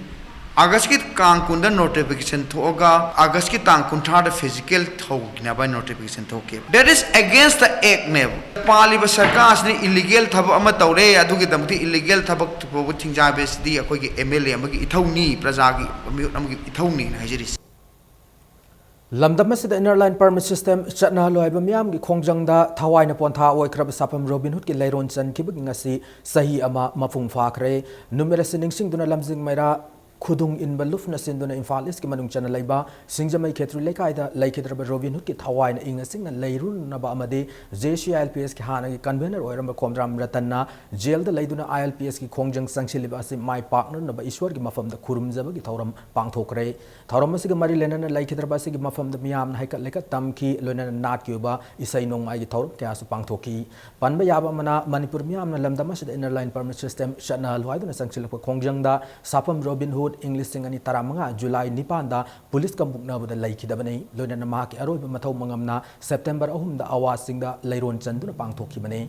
Augustꯀꯤ ꯇꯥꯡ ꯀꯨꯟꯗ notification ꯊꯣꯛꯑꯒ Augustꯀꯤ ꯇꯥꯡ ꯀꯨꯟꯊ꯭ꯔꯥꯗ physical ꯇꯧꯅꯕ notification ꯊꯣꯛꯈꯤ꯫ That is against the act ꯅꯦꯕ꯫ ꯄꯥꯜꯂꯤꯕ ꯁꯔꯀꯥꯔꯁꯤꯅ illegal ꯊꯕꯛ ꯑꯃ ꯇꯧꯔꯦ, ꯑꯗꯨꯒꯤꯗꯃꯛꯇ illegal ꯊꯕꯛ ꯐꯥꯎꯕ ꯊꯤꯡꯖꯥꯏꯕꯁꯤꯗꯤ ꯑꯩꯈꯣꯏꯒꯤ MLA ꯑꯃꯒꯤ ꯏꯊꯧꯅꯤ, ꯄ꯭ꯔꯖꯥꯒꯤ ꯃꯤꯍꯨꯠ ꯑꯃꯒꯤ ꯏꯊꯧꯅꯤꯅ ꯍꯥꯏꯖꯔꯤꯁꯤ꯫ ꯂꯝꯗꯝ ꯑꯁꯤꯗ inner line permit system ꯆꯠꯅꯍꯜꯂꯣ ꯍꯥꯏꯕ ꯃꯤꯌꯥꯝꯒꯤ ꯈꯣꯡꯖꯪꯗ ꯊꯋꯥꯏꯅ ꯄꯣꯟꯊꯥ ꯑꯣꯏꯈ꯭ꯔꯕ ꯁꯥꯐꯝ ꯔꯣꯕꯤꯟ ꯍꯨꯗꯀꯤ ꯂꯩꯔꯣꯟ ꯆꯟꯈꯤꯕꯒꯤ ꯉꯁꯤ ꯆꯍꯤ ꯑꯃ ꯃꯄꯨꯡ ꯐꯥꯈ꯭ꯔꯦ꯫ ꯅꯨꯃꯤꯠ ꯑꯁꯤ ꯅꯤꯡꯁꯤꯡꯗꯨꯅ ꯂꯝꯖꯤꯡ ꯃꯩꯔꯥ ꯈꯨꯗꯨꯡ ꯏꯟꯕ ꯂꯨꯞꯅ ꯆꯦꯟꯗꯨꯅ ꯏꯝꯐꯥꯜ ꯏꯁꯀꯤ ꯃꯅꯨꯡ ꯆꯟꯅ ꯂꯩꯕ ꯁꯤꯡꯖꯃꯩ ꯈꯦꯇ꯭ꯔꯤ ꯂꯩꯀꯥꯏꯗ ꯂꯩꯈꯤꯗ꯭ꯔꯕ ꯔꯣꯕꯤꯟ ꯍꯨꯗꯀꯤ ꯊꯋꯥꯏꯅ ꯏꯪꯅ ꯆꯤꯡꯅ ꯂꯩꯔꯨꯅꯕ ꯑꯃꯗꯤ JCILPSꯀꯤ ꯍꯥꯟꯅꯒꯤ convener ꯑꯣꯏꯔꯝꯕ ꯈꯣꯝꯗ꯭ꯔꯥꯝ ꯔꯇꯟꯅ ꯖꯦꯜꯗ ꯂꯩꯗꯨꯅ ILPSꯀꯤ ꯈꯣꯡꯖꯪ ꯆꯪꯁꯤꯜꯂꯤꯕ ꯑꯁꯤ ꯃꯥꯏ ꯄꯥꯛꯅꯅꯕ ꯏꯁ꯭ꯋꯔꯒꯤ ꯃꯐꯝꯗ ꯈꯨꯔꯨꯝꯖꯕꯒꯤ ꯊꯧꯔꯝ ꯄꯥꯡꯊꯣꯛꯈ꯭ꯔꯦ꯫ ꯊꯧꯔꯝ ꯑꯁꯤꯒ ꯃꯔꯤ ꯂꯩꯅꯅ ꯂꯩꯈꯤꯗ꯭ꯔꯕ ꯑꯁꯤꯒꯤ ꯃꯐꯝꯗ ꯃꯤꯌꯥꯝꯅ ꯍꯩꯀꯠ ꯂꯩꯀꯠ ꯇꯝꯈꯤ, ꯂꯣꯏꯅꯅ ꯅꯥꯠꯀꯤ ꯑꯣꯏꯕ ꯏꯁꯩ ꯅꯣꯡꯃꯥꯏꯒꯤ ꯊꯧꯔꯝ ꯀꯌꯥꯁꯨ ꯄꯥꯡꯊꯣꯛꯈꯤ꯫ ꯄꯟꯕ ꯌꯥꯕ ꯑꯃꯅ, ꯃꯅꯤꯄꯨꯔ ꯃꯤꯌꯥꯝꯅ ꯂꯝꯗꯝ ꯑꯁꯤꯗ inner line permit system ꯆꯠꯅꯍꯜꯂꯨ ꯍꯥꯏꯗꯨꯅ ꯆꯪꯁꯤꯜꯂꯛꯄ ꯈꯣꯡꯖꯪꯗ ꯁꯥꯐꯝ ꯔꯣꯕꯤꯟ ꯍꯨꯗ ꯏꯪ ꯂꯤꯁꯤꯡ ꯑꯅꯤ ꯇꯔꯥꯃꯉꯥ July ꯅꯤꯄꯥꯟꯗ ꯄꯨꯂꯤꯁꯀ ꯃꯨꯛꯅꯕꯗ ꯂꯩꯈꯤꯗꯕꯅꯤ꯫ ꯂꯣꯏꯅꯅ ꯃꯍꯥꯛꯀꯤ ꯑꯔꯣꯏꯕ ꯃꯊꯧ ꯃꯉꯝꯅ September ꯑꯍꯨꯝꯗ ꯑꯋꯥꯁꯤꯡꯗ ꯂꯩꯔꯣꯟ ꯆꯟꯗꯨꯅ ꯄꯥꯡꯊꯣꯛꯈꯤꯕꯅꯤ꯫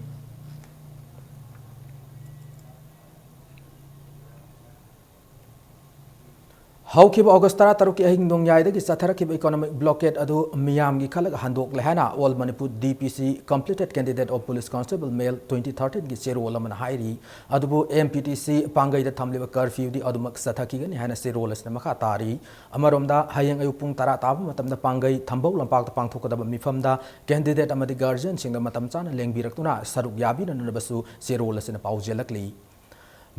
ꯍꯧꯈꯤꯕ ꯑꯣꯒꯁ ꯇꯔꯥꯇꯔꯨꯛꯀꯤ ꯑꯍꯤꯡ ꯅꯣꯡꯌꯥꯏꯗꯒꯤ ꯆꯠꯊꯔꯛꯈꯤꯕ economic blockade ꯑꯗꯨ ꯃꯤꯌꯥꯝꯒꯤ ꯈꯜꯂꯒ ꯍꯟꯗꯣꯛꯂꯦ ꯍꯥꯏꯅ All Manipur D P C, Completed Candidate of Police Constable Male twenty thirteen ꯒꯤ ꯆꯦꯔꯣꯜ ꯑꯃꯅ ꯍꯥꯏꯔꯤ꯫ ꯑꯗꯨꯕꯨ M P T C ꯄꯥꯡꯒꯩꯗ ꯊꯝꯂꯤꯕ curfew ꯗꯤ ꯑꯗꯨꯃꯛ ꯆꯠꯊꯈꯤꯒꯅꯤ ꯍꯥꯏꯅ ꯆꯦꯔꯣꯜ ꯑꯁꯤꯅ ꯃꯈꯥ ꯇꯥꯔꯤ꯫ ꯑꯃꯔꯣꯝꯗ, ꯍꯌꯦꯡ ꯑꯌꯨꯛ ꯄꯨꯡ ꯇꯔꯥ ꯇꯥꯕ ꯃꯇꯝꯗ ꯄꯥꯡꯒꯩ ꯊꯝꯕꯧ ꯂꯝꯄꯥꯛꯇ ꯄꯥꯡꯊꯣꯛꯀꯗꯕ ꯃꯤꯐꯝꯗ candidate ꯑꯃꯗꯤ guardian ꯁꯤꯡꯗ ꯃꯇꯝ ꯆꯥꯅ ꯂꯦꯡꯕꯤꯔꯛꯇꯨꯅ ꯁꯔꯨꯛ ꯌꯥꯕꯤꯅꯅꯕꯁꯨ ꯆꯦꯔꯣꯜ ꯑꯁꯤꯅ ꯄꯥꯎꯖꯦꯜꯂꯛꯂꯤ꯫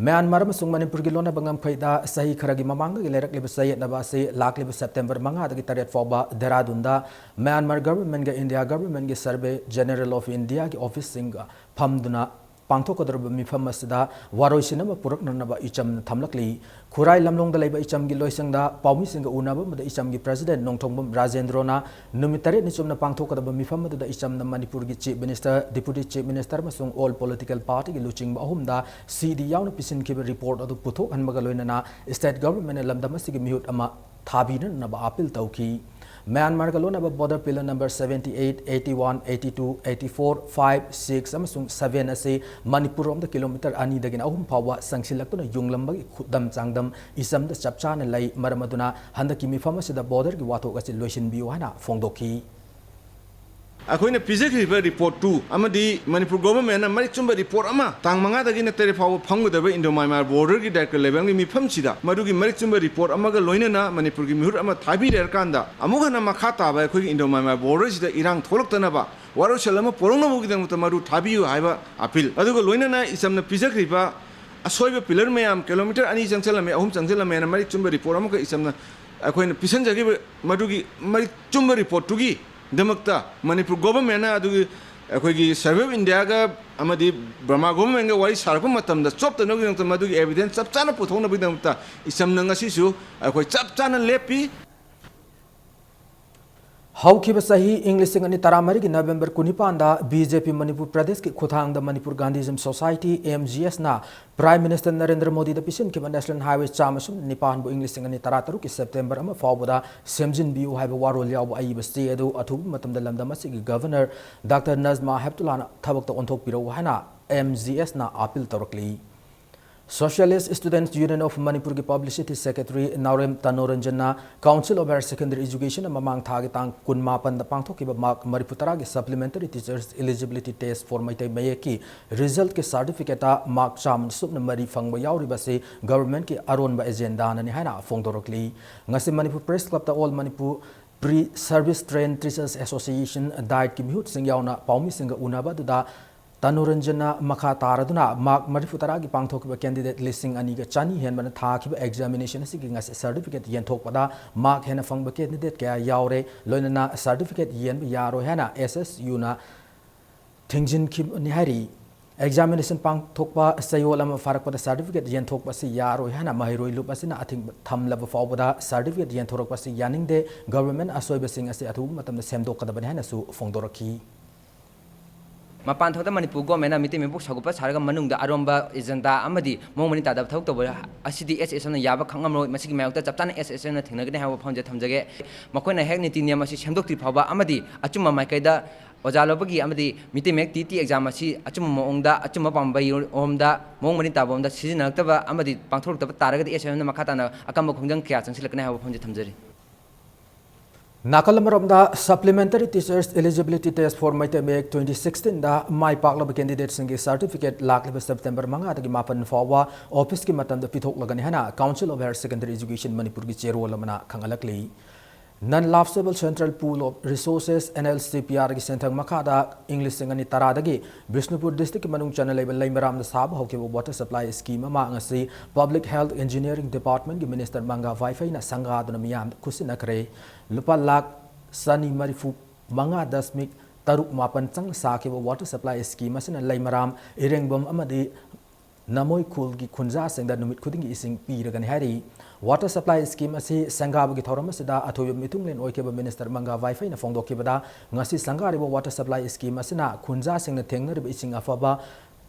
ꯃ꯭ꯌꯥꯟꯃꯥꯔ ꯑꯃꯁꯨꯡ ꯃꯅꯤꯄꯨꯔꯒꯤ ꯂꯣꯟꯅꯕ ꯉꯝꯈꯩꯗ ꯆꯍꯤ ꯈꯔꯒꯤ ꯃꯃꯥꯡꯗꯒꯤ ꯂꯩꯔꯛꯂꯤꯕ ꯆꯌꯦꯠꯅꯕ ꯑꯁꯤ ꯂꯥꯛꯂꯤꯕ ꯁꯦꯞꯇꯦꯝꯕꯔ ꯃꯉꯥꯗꯒꯤ ꯇꯔꯦꯠ ꯐꯥꯎꯕ ꯗꯦꯔꯥꯗꯨꯟꯗ ꯃ꯭ꯌꯥꯟꯃꯥꯔ government ꯒ India government ꯒꯤ Survey General of India ꯒꯤ office ꯁꯤꯡꯒ ꯐꯝꯗꯨꯅ ꯄꯥꯡꯊꯣꯛꯀꯗꯧꯔꯤꯕ ꯃꯤꯐꯝ ꯑꯁꯤꯗ ꯋꯥꯔꯣꯏꯁꯤꯟ ꯑꯃ ꯄꯨꯔꯛꯅꯅꯕ ꯏꯆꯝꯅ ꯊꯝꯂꯛꯂꯤ꯫ ꯈꯨꯔꯥꯏ ꯂꯝꯂꯣꯡꯗ ꯂꯩꯕ ꯏꯆꯝꯒꯤ ꯂꯣꯏꯁꯪꯗ ꯄꯥꯎꯃꯤꯁꯤꯡꯒ ꯎꯅꯕ ꯑꯃꯗ ꯏꯆꯝꯒꯤ president ꯅꯣꯡꯊꯣꯡꯕꯝ ꯔꯥꯖꯦꯟꯗ꯭ꯔꯣꯅ ꯅꯨꯃꯤꯠ ꯇꯔꯦꯠꯅꯤ ꯆꯨꯞꯅ ꯄꯥꯡꯊꯣꯛꯀꯗꯕ ꯃꯤꯐꯝ ꯑꯗꯨꯗ ꯏꯆꯝꯅ ꯃꯅꯤꯄꯨꯔꯒꯤ Chief Minister, Deputy Chief Minister ꯑꯃꯁꯨꯡ all political party ꯒꯤ ꯂꯨꯆꯤꯡꯕ ꯑꯍꯨꯝꯗ C D ꯌꯥꯎꯅ ꯄꯤꯁꯤꯟꯈꯤꯕ report ꯑꯗꯨ ꯄꯨꯊꯣꯛꯍꯟꯕꯒ ꯂꯣꯏꯅꯅ state government ꯅ ꯂꯝꯗꯝ ꯑꯁꯤꯒꯤ ꯃꯤꯍꯨꯠ ꯑꯃ ꯊꯥꯕꯤꯅꯅꯕ appeal ꯇꯧꯈꯤ꯫ ꯃ꯭ꯌꯥꯟꯃꯥꯔꯒ ꯂꯣꯟꯅꯕ border pillar number seventy eight, eighty one, eighty two, eighty four, five, six ꯑꯃꯁꯨꯡ seven ꯑꯁꯤ ꯃꯅꯤꯄꯨꯔ ꯔꯣꯝꯗ kilometre ꯑꯅꯤꯗꯒꯤꯅ ꯑꯍꯨꯝ ꯐꯥꯎꯕ ꯁꯪꯁꯤꯜꯂꯛꯇꯨꯅ ꯌꯨꯡꯂꯝꯕꯒꯤ ꯈꯨꯗꯝ ꯆꯥꯡꯗꯝ ꯏꯆꯝꯗ ꯆꯞ ꯆꯥꯅ ꯂꯩ꯫ ꯃꯔꯝ ꯑꯗꯨꯅ ꯍꯟꯗꯛꯀꯤ ꯃꯤꯐꯝ ꯑꯁꯤꯗ border ꯒꯤ ꯋꯥꯊꯣꯛ ꯑꯁꯤ ꯂꯣꯏꯁꯤꯟꯕꯤꯌꯨ ꯍꯥꯏꯅ ꯐꯣꯡꯗꯣꯛꯈꯤ꯫ ꯑꯩꯈꯣꯏꯅ ꯄꯤꯖꯈ꯭ꯔꯤꯕ report ꯇꯨ ꯑꯃꯗꯤ ꯃꯅꯤꯄꯨꯔ government ꯅ ꯃꯔꯤꯛ ꯆꯨꯝꯕ report ꯑꯃ ꯇꯥꯡ ꯃꯉꯥꯗꯒꯤꯅ ꯇꯔꯦꯠ ꯐꯥꯎꯕ ꯐꯝꯒꯗꯕ Indo Myanmar border ꯒꯤ director level ꯒꯤ ꯃꯤꯐꯝꯁꯤꯗ ꯃꯗꯨꯒꯤ ꯃꯔꯤꯛ ꯆꯨꯝꯕ report ꯑꯃꯒ ꯂꯣꯏꯅꯅ ꯃꯅꯤꯄꯨꯔꯒꯤ ꯃꯤꯍꯨꯠ ꯑꯃ ꯊꯥꯕꯤꯔꯀꯥꯟꯗ ꯑꯃꯨꯛ ꯍꯟꯅ ꯃꯈꯥ ꯇꯥꯕ ꯑꯩꯈꯣꯏꯒꯤ Indo Myanmar border ꯁꯤꯗ ꯏꯔꯥꯡ ꯊꯣꯛꯂꯛꯇꯅꯕ ꯋꯥꯔꯣꯏꯁꯤꯟ ꯑꯃ ꯄꯨꯔꯛꯅꯕꯒꯤꯗꯃꯛꯇ ꯃꯗꯨ ꯊꯥꯕꯤꯌꯨ ꯍꯥꯏꯕ appeal꯫ ꯑꯗꯨꯒ ꯂꯣꯏꯅꯅ ꯏꯆꯝꯅ ꯄꯤꯖꯈ꯭ꯔꯤꯕ ꯑꯁꯣꯏꯕ pillar ꯃꯌꯥꯝ, kilometre ꯑꯅꯤ ꯆꯪꯁꯤꯜꯂꯝꯃꯦ, ꯑꯍꯨꯝ ꯆꯪꯁꯤꯜꯂꯝꯃꯦꯅ ꯃꯔꯤꯛ ꯆꯨꯝꯕ report ꯑꯃꯒ ꯏꯆꯝꯅ ꯑꯩꯈꯣꯏꯅ ꯄꯤꯁꯤꯟꯖꯈꯤꯕ ꯃꯗꯨꯒꯤ ꯃꯔꯤꯛ ꯆꯨꯝꯕ report ꯇꯨꯒꯤ ꯗꯃꯛꯇ ꯃꯅꯤꯄꯨꯔ government ꯅ ꯑꯗꯨꯒꯤ ꯑꯩꯈꯣꯏꯒꯤ Survey of India ꯒ ꯑꯃꯗꯤ ꯕꯔꯃꯥ government ꯒ ꯋꯥꯔꯤ ꯁꯥꯔꯛꯄ ꯃꯇꯝꯗ ꯆꯣꯞꯇꯅꯕꯒꯤꯗꯃꯛꯇ ꯃꯗꯨꯒꯤ evidence ꯆꯞ ꯆꯥꯅ ꯄꯨꯊꯣꯛꯅꯕꯒꯤꯗꯃꯛꯇ ꯏꯆꯝꯅ ꯉꯁꯤꯁꯨ ꯑꯩꯈꯣꯏ ꯆꯞ ꯆꯥꯅ ꯂꯦꯞꯄꯤ꯫ ꯍꯧꯈꯤꯕ ꯆꯍꯤ ꯏꯪ ꯂꯤꯁꯤꯡ ꯑꯅꯤ ꯇꯔꯥꯃꯔꯤꯒꯤ November ꯀꯨꯟꯅꯤꯄꯥꯟꯗ B J P Manipur ꯄ꯭ꯔꯗꯦꯁꯀꯤ ꯈꯨꯠꯊꯥꯡꯗ Manipur Gandhism Society, M G S ꯅ Prime Minister Narendra ꯃꯣꯗꯤꯗ ꯄꯤꯁꯤꯟꯈꯤꯕ National Highway ꯆꯥꯝꯃ ꯁꯨꯞꯅ ꯅꯤꯄꯥꯟꯕꯨ ꯏꯪ ꯂꯤꯁꯤꯡ ꯑꯅꯤ ꯇꯔꯥꯇꯔꯨꯛꯀꯤ September ꯑꯃ ꯐꯥꯎꯕꯗ ꯁꯦꯝꯖꯤꯟꯕꯤꯌꯨ ꯍꯥꯏꯕ ꯋꯥꯔꯣꯜ ꯌꯥꯎꯕ ꯑꯏꯕ ꯆꯦ ꯑꯗꯨ ꯑꯊꯨꯕ ꯃꯇꯝꯗ ꯂꯝꯗꯝ ꯑꯁꯤꯒꯤ Governor Doctor Najma Heptullahꯅ ꯊꯕꯛꯇ ꯑꯣꯟꯊꯣꯛꯄꯤꯔꯛꯎ ꯍꯥꯏꯅ M G S ꯅ appeal ꯇꯧꯔꯛꯂꯤ꯫ Socialist Students Union of Manipur ꯒꯤ Publicity Secretary Naorem ꯇꯅꯣꯔꯟꯖꯟꯅ Council of Higher Secondary Education ꯅ ꯃꯃꯥꯡ ꯊꯥꯒꯤ ꯇꯥꯡ ꯀꯨꯟꯃꯥꯄꯟꯗ ꯄꯥꯡꯊꯣꯛꯈꯤꯕ ꯃꯥꯔꯛ ꯃꯔꯤꯐꯨ ꯇꯔꯥꯒꯤ Supplementary Teachers Eligibility Test for Meitei ꯃꯌꯦꯛꯀꯤ result ꯀꯤ certificate ꯇ ꯃꯥꯔꯛ ꯆꯥꯝꯃ ꯁꯨꯞꯅ ꯃꯔꯤ ꯐꯪꯕ ꯌꯥꯎꯔꯤꯕ ꯑꯁꯤ government ꯀꯤ ꯑꯔꯣꯟꯕ agenda ꯅꯅꯤ ꯍꯥꯏꯅ ꯐꯣꯡꯗꯣꯔꯛꯂꯤ꯫ ꯉꯁꯤ ꯃꯅꯤꯄꯨꯔ Press Club ꯇ All Manipur Pre Service Trained Teachers Association, diet ꯀꯤ ꯃꯤꯍꯨꯠꯁꯤꯡ ꯌꯥꯎꯅ ꯄꯥꯎꯃꯤꯁꯤꯡꯒ ꯎꯅꯕ ꯑꯗꯨꯗ ꯇꯅꯨꯔꯟꯖꯟꯅ ꯃꯈꯥ ꯇꯥꯔꯗꯨꯅ ꯃꯥꯔꯛ ꯃꯔꯤꯐꯨ ꯇꯔꯥꯒꯤ ꯄꯥꯡꯊꯣꯛꯈꯤꯕ candidate ꯂꯤꯁꯤꯡ ꯑꯅꯤꯒ ꯆꯅꯤ ꯍꯦꯟꯕꯅ ꯊꯥꯈꯤꯕ examination ꯑꯁꯤꯒꯤ ꯉꯁꯤ certificate ꯌꯦꯟꯊꯣꯛꯄꯗ ꯃꯥꯔꯛ ꯍꯦꯟꯅ ꯐꯪꯕ candidate ꯀꯌꯥ ꯌꯥꯎꯔꯦ꯫ ꯂꯣꯏꯅꯅ certificate ꯌꯦꯟꯕ ꯌꯥꯔꯣꯏ ꯍꯥꯏꯅ S S U ꯅ ꯊꯤꯡꯖꯤꯟꯈꯤꯕꯅꯤ ꯍꯥꯏꯔꯤ꯫ Examination ꯄꯥꯡꯊꯣꯛꯄ ꯆꯌꯣꯜ ꯑꯃ ꯐꯥꯔꯛꯄꯗ certificate ꯌꯦꯟꯊꯣꯛꯄ ꯑꯁꯤ ꯌꯥꯔꯣꯏ ꯍꯥꯏꯅ ꯃꯍꯩꯔꯣꯏ ꯂꯨꯞ ꯑꯁꯤꯅ ꯑꯊꯤꯡꯕ ꯊꯝꯂꯕ ꯐꯥꯎꯕꯗ certificate ꯌꯦꯟꯊꯣꯔꯛꯄ ꯑꯁꯤ ꯌꯥꯅꯤꯡꯗꯦ꯫ Government ꯑꯁꯣꯏꯕꯁꯤꯡ ꯑꯁꯤ ꯑꯊꯨꯕ ꯃꯇꯝꯗ ꯁꯦꯝꯗꯣꯛꯀꯗꯕꯅꯤ ꯍꯥꯏꯅꯁꯨ ꯐꯣꯡꯗꯣꯔꯛꯈꯤ꯫ ꯃꯄꯥꯟ ꯊꯣꯡꯗ ꯃꯅꯤꯄꯨꯔ government ꯅ ꯃꯤꯇꯩ ꯃꯌꯦꯛꯄꯨ ꯁꯧꯒꯠꯄ ꯁꯥꯔꯒ ꯃꯅꯨꯡꯗ ꯑꯔꯣꯟꯕ agenda ꯑꯃꯗꯤ ꯃꯑꯣꯡ ꯃꯔꯤꯟ ꯇꯥꯗꯕ ꯊꯕꯛ ꯇꯧꯕ ꯑꯁꯤꯗꯤ S S F ꯅ ꯌꯥꯕ ꯈꯪꯉꯝꯂꯣꯏ꯫ ꯃꯁꯤꯒꯤ ꯃꯥꯌꯣꯛꯇ ꯆꯞ ꯆꯥꯅ S S F ꯅ ꯊꯦꯡꯅꯒꯅꯤ ꯍꯥꯏꯕ ꯋꯥꯐꯝꯁꯦ ꯊꯝꯖꯒꯦ꯫ ꯃꯈꯣꯏꯅ ꯍꯦꯛ ꯅꯤꯇꯤ ꯅꯤꯌꯝ ꯑꯁꯤ ꯁꯦꯝꯗꯣꯛꯇ꯭ꯔꯤ ꯐꯥꯎꯕ ꯑꯃꯗꯤ ꯑꯆꯨꯝꯕ ꯃꯥꯏꯀꯩꯗ ꯑꯣꯖꯥ ꯂꯧꯕꯒꯤ ꯑꯃꯗꯤ ꯃꯤꯇꯩ ꯃꯌꯦꯛ T E T exam ꯑꯁꯤ ꯑꯆꯨꯝꯕ ꯃꯑꯣꯡꯗ, ꯑꯆꯨꯝꯕ ꯄꯥꯝꯕꯩꯔꯣꯝꯗ, ꯃꯑꯣꯡ ꯃꯔꯤꯟ ꯇꯥꯕ ꯃꯑꯣꯡꯗ ꯁꯤꯖꯤꯟꯅꯔꯛꯇꯕ ꯑꯃꯗꯤ ꯄꯥꯡꯊꯣꯔꯛꯇꯕ ꯇꯥꯔꯒꯗꯤ S F F ꯅ ꯃꯈꯥ ꯇꯥꯅ ꯑꯀꯟꯕ ꯈꯣꯡꯖꯪ ꯀꯌꯥ ꯆꯪꯁꯤꯜꯂꯛꯀꯅꯤ ꯍꯥꯏꯕ ꯋꯥꯐꯝꯁꯦ ꯊꯝꯖꯔꯤ꯫ ꯅꯥꯀꯜ ꯑꯃꯔꯣꯝꯗ, Supplementary Teachers Eligibility Test for Meitei ꯃꯌꯦꯛ twenty sixteen ꯗ ꯃꯥꯏ ꯄꯥꯛꯂꯕ candidate ꯁꯤꯡꯒꯤ certificate ꯂꯥꯛꯂꯤꯕ September ꯃꯉꯥꯗꯒꯤ ꯃꯥꯄꯟ ꯐꯥꯎꯕ office ꯀꯤ ꯃꯇꯝꯗ ꯄꯤꯊꯣꯛꯂꯒꯅꯤ ꯍꯥꯏꯅ Council of Higher Secondary Education ꯃꯅꯤꯄꯨꯔꯒꯤ ꯆꯦꯔꯣꯜ ꯑꯃꯅ ꯈꯪꯍꯜꯂꯛꯂꯤ꯫ Non Lapsable Central Pool of Resources, N L C P R ꯒꯤ ꯁꯦꯟꯊꯪ ꯃꯈꯥꯗ ꯏꯪ ꯂꯤꯁꯤꯡ ꯑꯅꯤ ꯇꯔꯥꯗꯒꯤ ꯕꯤꯁꯅꯨꯄꯨꯔ district ꯀꯤ ꯃꯅꯨꯡ ꯆꯟꯅ ꯂꯩꯕ ꯂꯩꯃꯔꯥꯝꯗ ꯁꯥꯕ ꯍꯧꯈꯤꯕ water supply scheme ꯑꯃ ꯉꯁꯤ Public Health Engineering Department ꯀꯤ minister ꯃꯪꯒꯥ ꯋꯥꯏꯐꯩꯅ ꯁꯪꯒꯥꯗꯨꯅ ꯃꯤꯌꯥꯝꯗ ꯈꯨꯠꯁꯤꯟꯅꯈ꯭ꯔꯦ꯫ ꯂꯨꯄꯥ ꯂꯥꯈ ꯆꯅꯤ ꯃꯔꯤꯐꯨ ꯃꯉꯥ ꯗꯁꯃꯤꯛ ꯇꯔꯨꯛ ꯃꯥꯄꯟ ꯆꯪꯅ ꯁꯥꯈꯤꯕ water supply scheme ꯑꯁꯤꯅ ꯂꯩꯃꯔꯥꯝ, ꯏꯔꯦꯡꯕꯝ ꯑꯃꯗꯤ ꯅꯃꯣꯏ ꯈꯨꯜꯒꯤ ꯈꯨꯟꯖꯥꯁꯤꯡꯗ ꯅꯨꯃꯤꯠ ꯈꯨꯗꯤꯡꯒꯤ ꯏꯁꯤꯡ ꯄꯤꯔꯒꯅꯤ ꯍꯥꯏꯔꯤ꯫ Water supply scheme ꯑꯁꯤ ꯁꯪꯒꯥꯕꯒꯤ ꯊꯧꯔꯝ ꯑꯁꯤꯗ ꯑꯊꯣꯏꯕ ꯃꯤꯊꯨꯡꯂꯦꯟ ꯑꯣꯏꯈꯤꯕ minister ꯃꯪꯒꯥ ꯋꯥꯏꯐꯩꯅ ꯐꯣꯡꯗꯣꯛꯈꯤꯕꯗ, ꯉꯁꯤ ꯁꯪꯒꯥꯔꯤꯕ water supply scheme ꯑꯁꯤꯅ ꯈꯨꯟꯖꯥꯁꯤꯡꯅ ꯊꯦꯡꯅꯔꯤꯕ ꯏꯁꯤꯡ ꯑꯐꯕ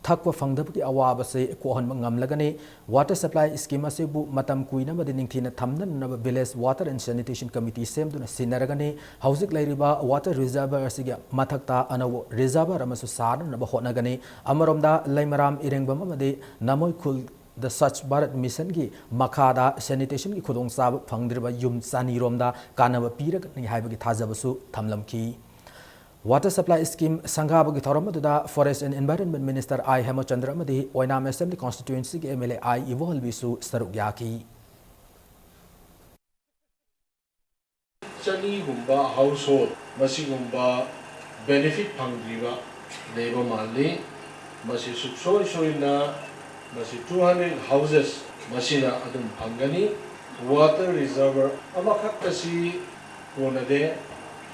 ꯊꯛꯄ ꯐꯪꯗꯕꯒꯤ ꯑꯋꯥꯕꯁꯤ ꯀꯣꯛꯍꯟꯕ ꯉꯝꯂꯒꯅꯤ꯫ Water supply scheme ꯑꯁꯤꯕꯨ ꯃꯇꯝ ꯀꯨꯏꯅ ꯑꯃꯗꯤ ꯅꯤꯡꯊꯤꯅ ꯊꯝꯅꯅꯕ Village Water and Sanitation Committee ꯁꯦꯝꯗꯨꯅ ꯁꯤꯟꯅꯔꯒꯅꯤ꯫ ꯍꯧꯖꯤꯛ ꯂꯩꯔꯤꯕ water reservoir ꯑꯁꯤꯒꯤ ꯃꯊꯛꯇ ꯑꯅꯧꯕ reservoir ꯑꯃꯁꯨ ꯁꯥꯅꯅꯕ ꯍꯣꯠꯅꯒꯅꯤ꯫ ꯑꯃꯔꯣꯝꯗ, ꯂꯩꯃꯔꯥꯝ, ꯏꯔꯦꯡꯕꯝ ꯑꯃꯗꯤ ꯅꯃꯣꯏ ꯈꯨꯜ The Swachh Bharat Missionꯒꯤ ꯃꯈꯥꯗ sanitationꯒꯤ ꯈꯨꯗꯣꯡꯆꯥꯕ ꯐꯪꯗ꯭ꯔꯤꯕ ꯌꯨꯝ ꯆꯅꯤꯔꯣꯝꯗ ꯀꯥꯟꯅꯕ ꯄꯤꯔꯒꯅꯤ ꯍꯥꯏꯕꯒꯤ ꯊꯥꯖꯕꯁꯨ ꯊꯝꯂꯝꯈꯤ꯫ Water Supply Scheme ꯁꯪꯒꯥꯕꯒꯤ ꯊꯧꯔꯝ ꯑꯗꯨꯗ Forest and Environment Minister ꯑꯥꯏ ꯍꯦꯃꯆꯟꯗ꯭ꯔ ꯑꯃꯗꯤ ꯑꯣꯏꯅꯥꯝ Assembly Constituencyꯒꯤ MLA ꯑꯥꯏ ꯏꯕꯣꯍꯜꯕꯤꯁꯨ ꯁꯔꯨꯛ ꯌꯥꯈꯤ꯫ ꯆꯅꯤꯒꯨꯝꯕ household ꯃꯁꯤꯒꯨꯝꯕ benefit ꯐꯪꯗ꯭ꯔꯤꯕ ꯂꯩꯕ ꯃꯥꯜꯂꯤ꯫ ꯃꯁꯤ ꯁꯨꯡꯁꯣꯏ ꯁꯣꯏꯗꯅ ꯃꯁꯤ two hundred houses ꯃꯁꯤꯅ ꯑꯗꯨꯝ ꯐꯪꯒꯅꯤ꯫ Water reservoir ꯑꯃꯈꯛꯇꯁꯤ ꯀꯣꯟꯅꯗꯦ,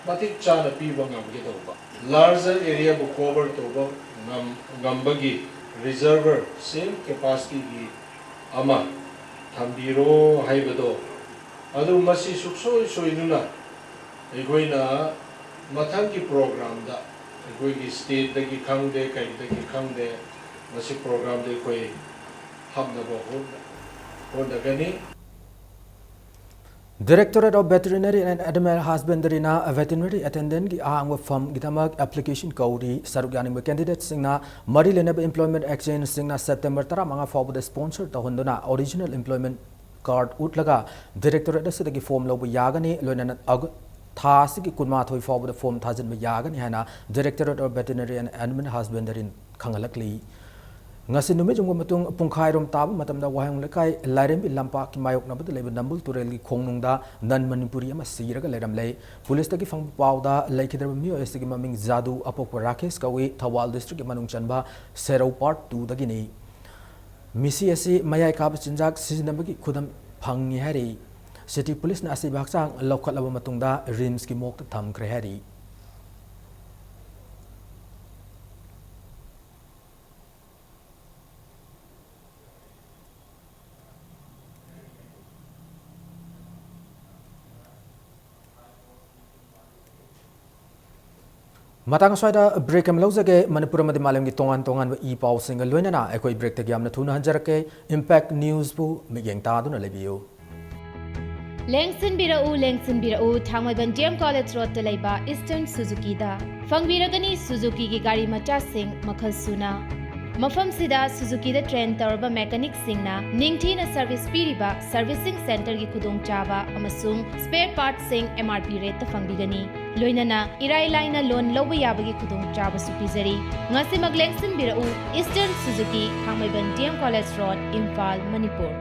ꯃꯇꯤꯛ ꯆꯥꯅ ꯄꯤꯕ ꯉꯝꯒꯗꯧꯕ, larger areaꯕꯨ cover ꯇꯧꯕ ꯉꯝ-, ꯉꯝꯕꯒꯤ reservoir same capacityꯒꯤ ꯑꯃ ꯊꯝꯕꯤꯔꯣ ꯍꯥꯏꯕꯗꯣ, ꯑꯗꯨ ꯃꯁꯤ ꯁꯨꯡꯁꯣꯏ ꯁꯣꯏꯗꯨꯅ ꯑꯩꯈꯣꯏꯅ ꯃꯊꯪꯒꯤ programꯗ ꯑꯩꯈꯣꯏꯒꯤ stateꯇꯒꯤ ꯈꯪꯗꯦ, ꯀꯩꯗꯒꯤ ꯈꯪꯗꯦ, ꯃꯁꯤ programꯗ ꯑꯩꯈꯣꯏ ꯍꯥꯞꯅꯕ ꯍꯣꯠꯅ-, ꯍꯣꯠꯅꯒꯅꯤ꯫ Directorate of Veterinary and Animal Husbandryꯅ veterinary attendantꯀꯤ ꯑꯍꯥꯡꯕ firmꯒꯤꯗꯃꯛ application ꯀꯧꯔꯤ꯫ ꯁꯔꯨꯛ ꯌꯥꯅꯤꯡꯕ candidateꯁꯤꯡꯅ ꯃꯔꯤ ꯂꯩꯅꯕ employment exchangeꯁꯤꯡꯅ September ꯇꯔꯥꯃꯉꯥ ꯐꯥꯎꯕꯗ sponsor ꯇꯧꯍꯟꯗꯨꯅ original employment card ꯎꯠꯂꯒ directorate ꯑꯁꯤꯗꯒꯤ form ꯂꯧꯕ ꯌꯥꯒꯅꯤ꯫ ꯂꯣꯏꯅꯅ ꯑꯒ-, ꯊꯥ ꯑꯁꯤꯒꯤ ꯀꯨꯟꯃꯥꯊꯣꯏ ꯐꯥꯎꯕꯗ form ꯊꯥꯖꯤꯟꯕ ꯌꯥꯒꯅꯤ ꯍꯥꯏꯅ Directorate of Veterinary and Animal Husbandryꯅ ꯈꯪꯍꯜꯂꯛꯂꯤ꯫ ꯉꯁꯤ ꯅꯨꯃꯤꯠ ꯌꯨꯡꯕ ꯃꯇꯨꯡ ꯄꯨꯡꯈꯥꯏꯔꯣꯝ ꯇꯥꯕ ꯃꯇꯝꯗ ꯋꯥꯍꯦꯡ ꯂꯩꯀꯥꯏ ꯂꯥꯏꯔꯦꯝꯕꯤ ꯂꯝꯄꯥꯛꯀꯤ ꯃꯥꯌꯣꯛꯅꯕꯗ ꯂꯩꯕ ꯅꯝꯕꯨꯜ ꯇꯨꯔꯦꯜꯒꯤ ꯈꯣꯡꯅꯨꯡꯗ non ꯃꯅꯤꯄꯨꯔꯤ ꯑꯃ ꯁꯤꯔꯒ ꯂꯩꯔꯝꯂꯦ꯫ ꯄꯨꯂꯤꯁꯇꯒꯤ ꯐꯪꯕ ꯄꯥꯎꯗ ꯂꯩꯈꯤꯗ꯭ꯔꯕ ꯃꯤꯑꯣꯏ ꯑꯁꯤꯒꯤ ꯃꯃꯤꯡ ꯖꯥꯗꯨ ꯑꯄꯣꯛꯄ ꯔꯥꯀꯦꯁ ꯀꯧꯏ, ꯊꯧꯕꯥꯜ districtꯀꯤ ꯃꯅꯨꯡ ꯆꯟꯕ ꯁꯦꯔꯧ part twoꯗꯒꯤꯅꯤ꯫ ꯃꯤꯁꯤ ꯑꯁꯤ ꯃꯌꯥꯏ ꯀꯥꯕ ꯆꯤꯟꯖꯥꯛ ꯁꯤꯖꯤꯟꯅꯕꯒꯤ ꯈꯨꯗꯝ ꯐꯪꯉꯤ ꯍꯥꯏꯔꯤ꯫ City ꯄꯨꯂꯤꯁꯅ ꯑꯁꯤꯕ ꯍꯛꯆꯥꯡ ꯂꯧꯈꯠꯂꯕ ꯃꯇꯨꯡꯗ RIMSꯀꯤ morgueꯇ ꯊꯝꯈ꯭ꯔꯦ ꯍꯥꯏꯔꯤ꯫ ꯃꯇꯥꯡ ꯑꯁ꯭ꯋꯥꯏꯗ break ꯑꯃ ꯂꯧꯖꯒꯦ꯫ ꯃꯅꯤꯄꯨꯔ ꯑꯃꯗꯤ ꯃꯥꯂꯦꯝꯒꯤ ꯇꯣꯉꯥꯟ ꯇꯣꯉꯥꯟꯕ ꯏ ꯄꯥꯎꯁꯤꯡꯒ ꯂꯣꯏꯅꯅ ꯑꯩꯈꯣꯏ breakꯇꯒꯤ ꯌꯥꯝꯅ ꯊꯨꯅ ꯍꯟꯖꯔꯛꯀꯦ꯫ Impact Newsꯕꯨ ꯃꯤꯠꯌꯦꯡ ꯇꯥꯗꯨꯅ ꯂꯩꯕꯤꯌꯨ꯫ ꯂꯦꯡꯁꯤꯟꯕꯤꯔꯛꯎ, ꯂꯦꯡꯁꯤꯟꯕꯤꯔꯛꯎ, ꯊꯥꯡꯃꯩꯕꯟ D M College Roadꯇ ꯂꯩꯕ Eastern Suzukiꯗ꯫ ꯐꯪꯕꯤꯔꯒꯅꯤ Suzukiꯒꯤ ꯒꯥꯔꯤ ꯃꯆꯥꯁꯤꯡ ꯃꯈꯜ ꯁꯨꯅ꯫ ꯃꯐꯝꯁꯤꯗ ꯁꯨꯖꯨꯀꯤꯗ ꯇ꯭ꯔꯦꯟ ꯇꯧꯔꯕ ꯃꯦꯀꯥꯅꯤꯛꯁꯤꯡꯅ ꯅꯤꯡꯊꯤꯅ ꯁꯔꯚꯤꯁ ꯄꯤꯔꯤꯕ ꯁꯔꯚꯤꯁꯤꯡ ꯁꯦꯟꯇꯔꯒꯤ ꯈꯨꯗꯣꯡꯆꯥꯕ ꯑꯃꯁꯨꯡ ꯁ꯭ꯄꯦꯌꯔ ꯄꯥꯔꯠꯁꯤꯡ ꯑꯦꯝ ꯑꯥꯔ ꯄꯤ ꯔꯦꯠꯇ ꯐꯪꯕꯤꯒꯅꯤ꯫ ꯂꯣꯏꯅꯅ ꯏꯔꯥꯏ ꯂꯥꯏꯅ ꯂꯣꯟ ꯂꯧꯕ ꯌꯥꯕꯒꯤ ꯈꯨꯗꯣꯡꯆꯥꯕꯁꯨ ꯄꯤꯖꯔꯤ꯫ ꯉꯁꯤꯃꯛ ꯂꯦꯡꯁꯤꯟꯕꯤꯔꯛꯎ, ꯏꯁꯇꯔꯟ ꯁꯨꯖꯨꯀꯤ, Thangmeiband D M college road, Imphal, Manipur.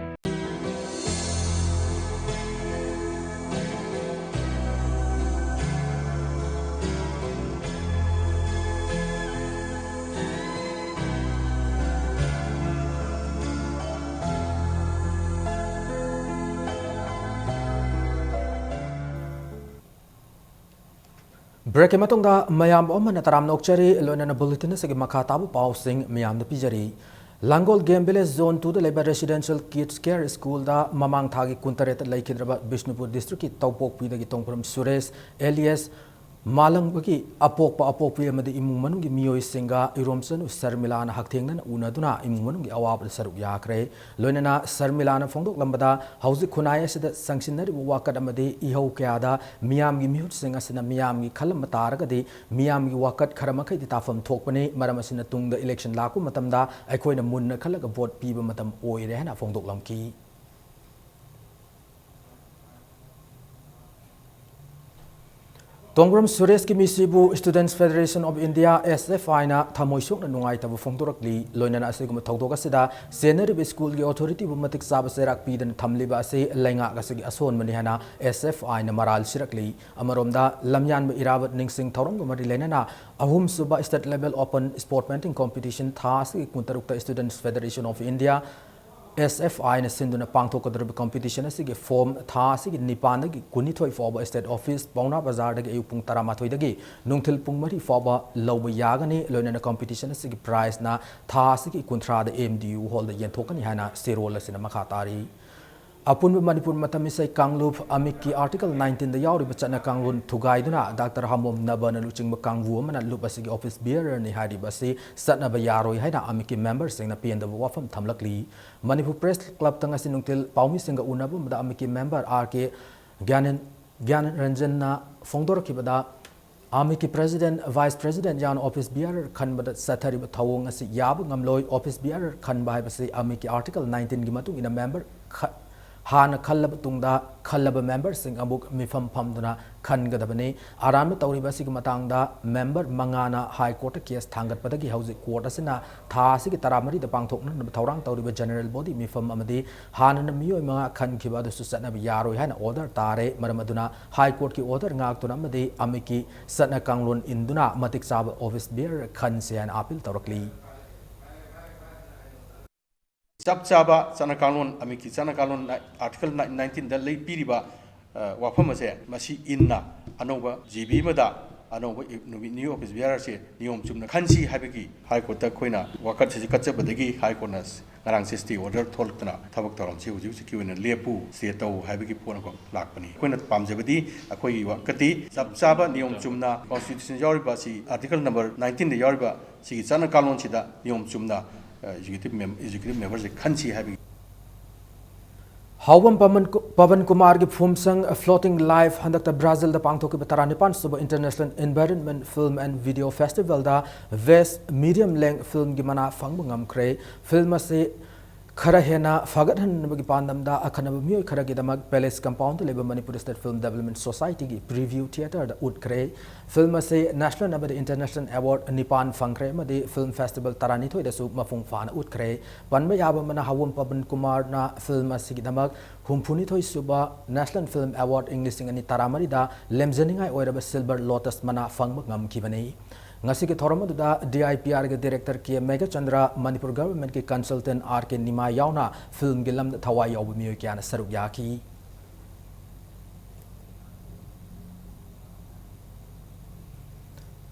Break ꯀꯤ ꯃꯇꯨꯡꯗ ꯃꯌꯥꯝ ꯑꯃꯅ ꯇꯔꯥꯝꯅ ꯑꯣꯛꯆꯔꯤ꯫ ꯂꯣꯏꯅꯅ bulletin ꯑꯁꯤꯒꯤ ꯃꯈꯥ ꯇꯥꯕ ꯄꯥꯎꯁꯤꯡ ꯃꯌꯥꯝꯗ ꯄꯤꯖꯔꯤ꯫ ꯂꯥꯡꯒꯣꯜ Game Village Zone two ꯗ ꯂꯩꯕ Residential Kids Care School ꯗ ꯃꯃꯥꯡ ꯊꯥꯒꯤ ꯀꯨꯟꯇꯔꯦꯠꯇ ꯂꯩꯈꯤꯗ꯭ꯔꯕ ꯕꯤꯁꯅꯨꯄꯨꯔ district ꯀꯤ ꯇꯧꯄꯣꯛꯄꯤꯗꯒꯤ ꯇꯣꯡꯈꯨꯔꯝ ꯁꯨꯔꯦꯁ alias ꯃꯥꯂꯪꯕꯒꯤ ꯑꯄꯣꯛꯄ ꯑꯄꯣꯛꯄꯤ ꯑꯃꯗꯤ ꯏꯃꯨꯡ ꯃꯅꯨꯡꯒꯤ ꯃꯤꯑꯣꯏꯁꯤꯡꯒ ꯏꯔꯣꯝꯆꯅꯨ ꯁꯔꯃꯤꯂꯥꯅ ꯍꯛꯊꯦꯡꯅꯅ ꯎꯅꯗꯨꯅ ꯏꯃꯨꯡ ꯃꯅꯨꯡꯒꯤ ꯑꯋꯥꯕꯗ ꯁꯔꯨꯛ ꯌꯥꯈ꯭ꯔꯦ꯫ ꯂꯣꯏꯅꯅ ꯁꯔꯃꯤꯂꯥꯅ ꯐꯣꯡꯗꯣꯛꯂꯝꯕꯗ, ꯍꯧꯖꯤꯛ ꯈꯨꯟꯅꯥꯏ ꯑꯁꯤꯗ ꯆꯪꯁꯤꯟꯅꯔꯤꯕ ꯋꯥꯀꯠ ꯑꯃꯗꯤ ꯏꯍꯧ ꯀꯌꯥꯗ ꯃꯤꯌꯥꯝꯒꯤ ꯃꯤꯍꯨꯠꯁꯤꯡ ꯑꯁꯤꯅ ꯃꯤꯌꯥꯝꯒꯤ ꯈꯜꯂꯝꯕ ꯇꯥꯔꯒꯗꯤ ꯃꯤꯌꯥꯝꯒꯤ ꯋꯥꯀꯠ ꯈꯔ ꯃꯈꯩꯗꯤ ꯇꯥꯐꯝ ꯊꯣꯛꯄꯅꯤ꯫ ꯃꯔꯝ ꯑꯁꯤꯅ ꯇꯨꯡꯗ election ꯂꯥꯛꯄ ꯃꯇꯝꯗ ꯑꯩꯈꯣꯏꯅ ꯃꯨꯟꯅ ꯈꯜꯂꯒ vote ꯄꯤꯕ ꯃꯇꯝ ꯑꯣꯏꯔꯦ ꯍꯥꯏꯅ ꯐꯣꯡꯗꯣꯛꯂꯝꯈꯤ꯫ ꯇꯣꯡꯕ꯭ꯔꯝ ꯁꯨꯔꯦꯁꯀꯤ ꯃꯤꯁꯤꯕꯨ Students Federation of India, S F I ꯅ ꯊꯃꯣꯏ ꯁꯣꯛꯅ ꯅꯨꯡꯉꯥꯏꯇꯕ ꯐꯣꯡꯗꯣꯔꯛꯂꯤ꯫ ꯂꯣꯏꯅꯅ ꯑꯁꯤꯒꯨꯝꯕ ꯊꯧꯗꯣꯛ ꯑꯁꯤꯗ ꯆꯦꯟꯅꯔꯤꯕ school ꯒꯤ authority ꯕꯨ ꯃꯇꯤꯛ ꯆꯥꯕ ꯆꯩꯔꯥꯛ ꯄꯤꯗꯅ ꯊꯝꯂꯤꯕ ꯑꯁꯤ ꯂꯩꯉꯥꯛ ꯑꯁꯤꯒꯤ ꯑꯁꯣꯟꯕꯅꯤ ꯍꯥꯏꯅ S F I ꯅ ꯃꯔꯥꯜ ꯁꯤꯔꯛꯂꯤ꯫ ꯑꯃꯔꯣꯝꯗ, ꯂꯝꯌꯥꯟꯕ ꯏꯔꯥꯕꯣꯠ ꯅꯤꯡꯁꯤꯡ ꯊꯧꯔꯝꯒ ꯃꯔꯤ ꯂꯩꯅꯅ ꯑꯍꯨꯝꯁꯨꯕ State Level Open Sportsmanting Competition ꯊꯥ ꯑꯁꯤꯒꯤ ꯀꯨꯟꯇꯔꯨꯛꯇ Students Federation of India, S F I ꯅ ꯁꯤꯟꯗꯨꯅ ꯄꯥꯡꯊꯣꯛꯀꯗꯧꯔꯤꯕ competition ꯑꯁꯤꯒꯤ form ꯊꯥ ꯑꯁꯤꯒꯤ ꯅꯤꯄꯥꯟꯗꯒꯤ ꯀꯨꯟꯅꯤꯊꯣꯏ ꯐꯥꯎꯕ State Office, ꯄꯥꯎꯅꯥ ꯕꯖꯥꯔꯗꯒꯤ ꯑꯌꯨꯛ ꯄꯨꯡ ꯇꯔꯥꯃꯥꯊꯣꯏꯗꯒꯤ ꯅꯨꯡꯊꯤꯜ ꯄꯨꯡ ꯃꯔꯤ ꯐꯥꯎꯕ ꯂꯧꯕ ꯌꯥꯒꯅꯤ꯫ ꯂꯣꯏꯅꯅ competition ꯑꯁꯤꯒꯤ prize ꯅ ꯊꯥ ꯑꯁꯤꯒꯤ ꯀꯨꯟꯊ꯭ꯔꯥꯗ M D U hall ꯗ ꯌꯦꯟꯊꯣꯛꯀꯅꯤ ꯍꯥꯏꯅ ꯆꯦꯔꯣꯜ ꯑꯁꯤꯅ ꯃꯈꯥ ꯇꯥꯔꯤ꯫ ꯑꯄꯨꯟꯕ ꯃꯅꯤꯄꯨꯔ ꯃꯇꯝ ꯏꯁꯩ ꯀꯥꯡꯂꯨꯞ ꯑꯃꯤꯛꯀꯤ Article nineteen ꯗ ꯌꯥꯎꯔꯤꯕ ꯆꯠꯅ ꯀꯥꯡꯂꯣꯟ ꯊꯨꯒꯥꯏꯗꯨꯅ ꯗꯥꯛꯇꯔ ꯍꯥꯃꯣꯝ ꯅꯕꯅ ꯂꯨꯆꯤꯡꯕ ꯀꯥꯡꯕꯨ ꯑꯃꯅ ꯂꯨꯞ ꯑꯁꯤꯒꯤ office bearer ꯅꯤ ꯍꯥꯏꯔꯤꯕ ꯑꯁꯤ ꯆꯠꯅꯕ ꯌꯥꯔꯣꯏ ꯍꯥꯏꯅ ꯑꯃꯤꯛꯀꯤ member ꯁꯤꯡꯅ ꯄꯦꯟꯗꯕ ꯋꯥꯐꯝ ꯊꯝꯂꯛꯂꯤ꯫ ꯃꯅꯤꯄꯨꯔ Press Club ꯇ ꯉꯁꯤ ꯅꯨꯡꯊꯤꯜ ꯄꯥꯎꯃꯤꯁꯤꯡꯒ ꯎꯅꯕ ꯑꯃꯗ ꯑꯃꯤꯛꯀꯤ member R K ꯒ꯭ꯌꯥꯅꯦꯟ-, ꯒ꯭ꯌꯥꯅꯔꯟꯖꯟꯅ ꯐꯣꯡꯗꯣꯔꯛꯈꯤꯕꯗ, ꯑꯃꯤꯛꯀꯤ president, vice president ꯌꯥꯎꯅ office bearer ꯈꯟꯕꯗ ꯆꯠꯊꯔꯤꯕ ꯊꯧꯑꯣꯡ ꯑꯁꯤ ꯌꯥꯕ ꯉꯝꯂꯣꯏ꯫ Office bearer ꯈꯟꯕ ꯍꯥꯏꯕꯁꯤ ꯑꯃꯤꯛꯀꯤ article nineteenꯒꯤ ꯃꯇꯨꯡ ꯏꯟꯅ member ꯈ-, ꯍꯥꯟꯅ ꯈꯜꯂꯕ ꯇꯨꯡꯗ ꯈꯜꯂꯕ memberꯁꯤꯡ ꯑꯃꯨꯛ ꯃꯤꯐꯝ ꯐꯝꯗꯨꯅ ꯈꯟꯒꯗꯕꯅꯤ꯫ ꯑꯔꯥꯟꯕ ꯇꯧꯔꯤꯕ ꯑꯁꯤꯒꯤ ꯃꯇꯥꯡꯗ member ꯃꯉꯥꯅ High Courtꯇ case ꯊꯥꯡꯒꯠꯄꯗꯒꯤ ꯍꯧꯖꯤꯛ court ꯑꯁꯤꯅ ꯊꯥ ꯑꯁꯤꯒꯤ ꯇꯔꯥꯃꯔꯤꯗ ꯄꯥꯡꯊꯣꯛꯅꯅꯕ ꯊꯧꯔꯥꯡ ꯇꯧꯔꯤꯕ general body ꯃꯤꯐꯝ ꯑꯃꯗꯤ ꯍꯥꯟꯅꯅ ꯃꯤꯑꯣꯏ ꯃꯉꯥ ꯈꯟꯈꯤꯕ ꯑꯗꯨꯁꯨ ꯆꯠꯅꯕ ꯌꯥꯔꯣꯏ ꯍꯥꯏꯅ order ꯇꯥꯔꯦ꯫ ꯃꯔꯝ ꯑꯗꯨꯅ High Courtꯀꯤ order ꯉꯥꯛꯇꯨꯅ ꯑꯃꯗꯤ ꯑꯃꯤꯛꯀꯤ ꯆꯠꯅ ꯀꯥꯡꯂꯣꯟ ꯏꯟꯗꯨꯅ ꯃꯇꯤꯛ ꯆꯥꯕ office bearer ꯈꯟꯁꯦ ꯍꯥꯏꯅ appeal ꯇꯧꯔꯛꯂꯤ꯫ ꯆꯞ ꯆꯥꯕ ꯆꯠꯅ ꯀꯥꯡꯂꯣꯟ, ꯑꯃꯤꯛꯀꯤ ꯆꯠꯅ ꯀꯥꯡꯂꯣꯟ article nineteenꯗ ꯂꯩ ꯄꯤꯔꯤꯕ, ꯑ, ꯋꯥꯐꯝ ꯑꯁꯦ ꯃꯁꯤ ꯏꯟꯅ ꯑꯅꯧꯕ GB ꯑꯃꯗ ꯑꯅꯧꯕ ꯏ-, ꯅꯨꯃꯤꯠ new office bearerꯁꯦ ꯅꯤꯌꯣꯝ ꯆꯨꯝꯅ ꯈꯟꯁꯤ ꯍꯥꯏꯕꯒꯤ High Courtꯇ ꯑꯩꯈꯣꯏꯅ ꯋꯥꯀꯠ ꯁꯤꯁꯦ ꯀꯠꯆꯕꯗꯒꯤ High Courtꯅ ꯉꯔꯥꯡꯁꯦ stay order ꯊꯣꯛꯂꯛꯇꯅ ꯊꯕꯛ ꯊꯧꯔꯝꯁꯤ ꯍꯧꯖꯤꯛ ꯍꯧꯖꯤꯛꯀꯤ ꯑꯣꯏꯅ ꯂꯦꯞꯄꯨ, stay ꯇꯧ ꯍꯥꯏꯕꯒꯤ ꯄꯣꯠ ꯑꯃꯈꯛ ꯂꯥꯛꯄꯅꯤ꯫ ꯑꯩꯈꯣꯏꯅ ꯄꯥꯝꯖꯕꯗꯤ ꯑꯩꯈꯣꯏꯒꯤ ꯋꯥꯀꯠꯇꯤ ꯆꯞ ꯆꯥꯕ ꯅꯤꯌꯣꯝ ꯆꯨꯝꯅ constitution ꯌꯥꯎꯔꯤꯕ ꯑꯁꯤ article number nineteenꯗ ꯌꯥꯎꯔꯤꯕ ꯁꯤꯒꯤ ꯆꯠꯅ ꯀꯥꯡꯂꯣꯟꯁꯤꯗ ꯅꯤꯌꯣꯝ ꯆꯨꯝꯅ, ꯑ, executive mem-, executive memberꯁꯦ ꯈꯟꯁꯤ ꯍꯥꯏꯕꯒꯤ꯫ ꯍꯥꯎꯕꯝ ꯄꯕꯟ ꯀꯨ-, ꯄꯕꯟ ꯀꯨꯃꯥꯔꯒꯤ ꯐꯨꯝꯁꯪ Floating Life ꯍꯟꯗꯛꯇ ꯕ꯭ꯔꯥꯖꯤꯜꯗ ꯄꯥꯡꯊꯣꯛꯈꯤꯕ ꯇꯔꯥꯅꯤꯄꯥꯟ ꯁꯨꯕ International Environment Film and Video Festivalꯗ best medium length filmꯒꯤ ꯃꯅꯥ ꯐꯪꯕ ꯉꯝꯈ꯭ꯔꯦ꯫ Film ꯑꯁꯤ ꯈꯔ ꯍꯦꯟꯅ ꯐꯒꯠꯍꯟꯅꯕꯒꯤ ꯄꯥꯟꯗꯝꯗ ꯑꯈꯟꯅꯕ ꯃꯤꯑꯣꯏ ꯈꯔꯒꯤꯗꯃꯛ Palace Compoundꯗ ꯂꯩꯕ Manipur State Film Development Societyꯒꯤ preview theatreꯗ ꯎꯠꯈ꯭ꯔꯦ꯫ Film ꯑꯁꯤ national ꯑꯃꯗꯤ international award ꯅꯤꯄꯥꯟ ꯐꯪꯈ꯭ꯔꯦ ꯑꯃꯗꯤ film festival ꯇꯔꯥꯅꯤꯊꯣꯏꯗꯁꯨ ꯃꯄꯨꯡ ꯐꯥꯅ ꯎꯠꯈ꯭ꯔꯦ꯫ ꯄꯟꯕ ꯌꯥꯕ ꯑꯃꯅ, ꯍꯥꯎꯕꯝ ꯄꯕꯟ ꯀꯨꯃꯥꯔꯅ film ꯑꯁꯤꯒꯤꯗꯃꯛ ꯍꯨꯝꯐꯨꯅꯤꯊꯣꯏ ꯁꯨꯕ National Film Award ꯏꯪ ꯂꯤꯁꯤꯡ ꯑꯅꯤ ꯇꯔꯥꯃꯔꯤꯗ ꯂꯦꯝꯖꯅꯤꯡꯉꯥꯏ ꯑꯣꯏꯔꯕ Silver Lotus ꯃꯅꯥ ꯐꯪꯕ ꯉꯝꯈꯤꯕꯅꯤ꯫ ꯉꯁꯤꯒꯤ ꯊꯧꯔꯝ ꯑꯗꯨꯗ DIPRꯒꯤ director K Meghachandra, Manipur governmentꯀꯤ consultant R K ꯅꯤꯃꯥꯏ ꯌꯥꯎꯅ filmꯒꯤ ꯂꯝꯗ ꯊꯋꯥꯏ ꯌꯥꯎꯕ ꯃꯤꯑꯣꯏ ꯀꯌꯥꯅ ꯁꯔꯨꯛ ꯌꯥꯈꯤ꯫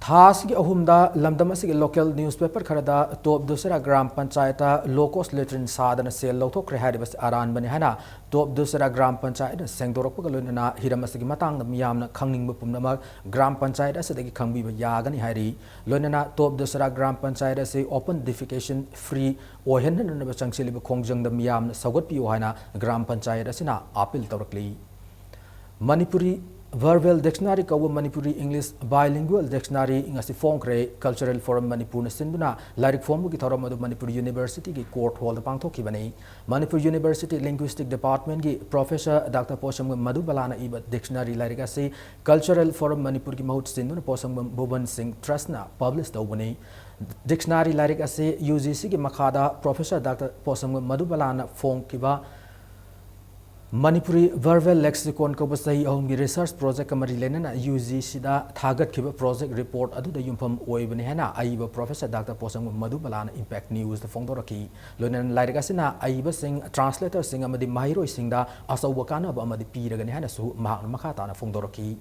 ꯊꯥ ꯑꯁꯤꯒꯤ ꯑꯍꯨꯝꯗ ꯂꯝꯗꯝ ꯑꯁꯤꯒꯤ local newspaper ꯈꯔꯗ ꯇꯣꯞ ꯗꯨꯁꯦꯔꯥ ꯒ꯭ꯔꯥꯝ ꯄꯟꯆꯥꯌꯠꯇ low cost latrine ꯁꯥꯗꯅ ꯁꯦꯜ ꯂꯧꯊꯣꯛꯈ꯭ꯔꯦ ꯍꯥꯏꯔꯤꯕꯁꯤ ꯑꯔꯥꯟꯕꯅꯤ ꯍꯥꯏꯅ ꯇꯣꯞ ꯗꯨꯁꯦꯔꯥ ꯒ꯭ꯔꯥꯝ ꯄꯟꯆꯥꯌꯠꯅ ꯁꯦꯡꯗꯣꯔꯛꯄꯒ ꯂꯣꯏꯅꯅ ꯍꯤꯔꯝ ꯑꯁꯤꯒꯤ ꯃꯇꯥꯡꯗ ꯃꯤꯌꯥꯝꯅ ꯈꯪꯅꯤꯡꯕ ꯄꯨꯝꯅꯃꯛ ꯒ꯭ꯔꯥꯝ ꯄꯟꯆꯥꯌꯠ ꯑꯁꯤꯗꯒꯤ ꯈꯪꯕꯤꯕ ꯌꯥꯒꯅꯤ ꯍꯥꯏꯔꯤ꯫ ꯂꯣꯏꯅꯅ ꯇꯣꯞ ꯗꯨꯁꯦꯔꯥ ꯒ꯭ꯔꯥꯝ ꯄꯟꯆꯥꯌꯠ ꯑꯁꯤ open defecation free ꯑꯣꯏꯍꯟꯅꯅꯕ ꯆꯪꯁꯤꯜꯂꯤꯕ ꯈꯣꯡꯖꯪꯗ ꯃꯤꯌꯥꯝꯅ ꯁꯧꯒꯠꯄꯤꯌꯨ ꯍꯥꯏꯅ ꯒ꯭ꯔꯥꯝ ꯄꯟꯆꯥꯌꯠ ꯑꯁꯤꯅ appeal ꯇꯧꯔꯛꯂꯤ꯫ ꯃꯅꯤꯄꯨꯔꯤ Verbal Dictionary ꯀꯧꯕ Manipuri English Bilingual Dictionary ꯉꯁꯤ ꯐꯣꯡꯈ꯭ꯔꯦ꯫ Cultural Forum ꯃꯅꯤꯄꯨꯔꯅ ꯁꯤꯟꯗꯨꯅ ꯂꯥꯏꯔꯤꯛ ꯐꯣꯡꯕꯒꯤ ꯊꯧꯔꯝ ꯑꯗꯨ ꯃꯅꯤꯄꯨꯔ ꯌꯨꯅꯤꯚꯔꯁꯤꯇꯤꯒꯤ ꯀꯣꯔꯠ ꯍꯣꯜꯗ ꯄꯥꯡꯊꯣꯛꯈꯤꯕꯅꯤ꯫ ꯃꯅꯤꯄꯨꯔ ꯌꯨꯅꯤꯚꯔꯁꯤꯇꯤ ꯂꯤꯡꯒ꯭ꯋꯤꯁꯇꯤꯛ ꯗꯤꯄꯥꯔꯠꯃꯦꯟꯒꯤ ꯄ꯭ꯔꯣꯐꯦꯁꯔ ꯗꯥꯛꯇꯔ ꯄꯣꯁꯪꯕꯝ ꯃꯙꯨꯕꯂꯥꯅ ꯏꯕ ꯗꯤꯛꯁꯅꯔꯤ ꯂꯥꯏꯔꯤꯛ ꯑꯁꯤ Cultural Forum ꯃꯅꯤꯄꯨꯔꯒꯤ ꯃꯍꯨꯠ ꯁꯤꯟꯗꯨꯅ ꯄꯣꯁꯪꯕꯝ ꯚꯨꯕꯟ ꯁꯤꯡ ꯇ꯭ꯔꯁꯅ ꯄꯕ꯭ꯂꯤꯁ ꯇꯧꯕꯅꯤ꯫ ꯗꯤꯛꯁꯅꯔꯤ ꯂꯥꯏꯔꯤꯛ ꯑꯁꯤ ꯌꯨ ꯖꯤ ꯁꯤꯒꯤ ꯃꯈꯥꯗ ꯄ꯭ꯔꯣꯐꯦꯁꯔ ꯗꯥꯛꯇꯔ ꯄꯣꯁꯪꯕꯝ ꯃꯙꯨꯕꯂꯥꯅ ꯐꯣꯡꯈꯤꯕ ꯃꯅꯤꯄꯨꯔꯤ ꯚꯔꯕꯦꯜ ꯂꯦꯛꯁꯤꯀꯣꯟ ꯀꯧꯕ ꯆꯍꯤ ꯑꯍꯨꯝꯒꯤ ꯔꯤꯁꯔꯆ ꯄ꯭ꯔꯣꯖꯦꯛꯀ ꯃꯔꯤ ꯂꯩꯅꯅ ꯌꯨ ꯖꯤ ꯁꯤꯗ ꯊꯥꯒꯠꯈꯤꯕ ꯄ꯭ꯔꯣꯖꯦꯛ ꯔꯤꯄꯣꯔꯠ ꯑꯗꯨꯗ ꯌꯨꯝꯐꯝ ꯑꯣꯏꯕꯅꯤ ꯍꯥꯏꯅ ꯑꯏꯕ ꯄ꯭ꯔꯣꯐꯦꯁꯔ ꯗꯥꯛꯇꯔ ꯄꯣꯁꯪꯕꯝ ꯃꯙꯨꯕꯂꯥꯅ ꯏꯝꯄꯦꯛ ꯅ꯭ꯌꯨꯁꯇ ꯐꯣꯡꯗꯣꯔꯛꯈꯤ꯫ ꯂꯣꯏꯅꯅ ꯂꯥꯏꯔꯤꯛ ꯑꯁꯤꯅ ꯑꯏꯕꯁꯤꯡ, ꯇ꯭ꯔꯥꯟꯁꯂꯦꯇꯔꯁꯤꯡ ꯑꯃꯗꯤ ꯃꯍꯩꯔꯣꯏꯁꯤꯡꯗ ꯑꯆꯧꯕ ꯀꯥꯟꯅꯕ ꯑꯃꯗꯤ ꯄꯤꯔꯒꯅꯤ ꯍꯥꯏꯅꯁꯨ ꯃꯍꯥꯛꯅ ꯃꯈꯥ ꯇꯥꯅ ꯐꯣꯡꯗꯣꯔꯛꯈꯤ꯫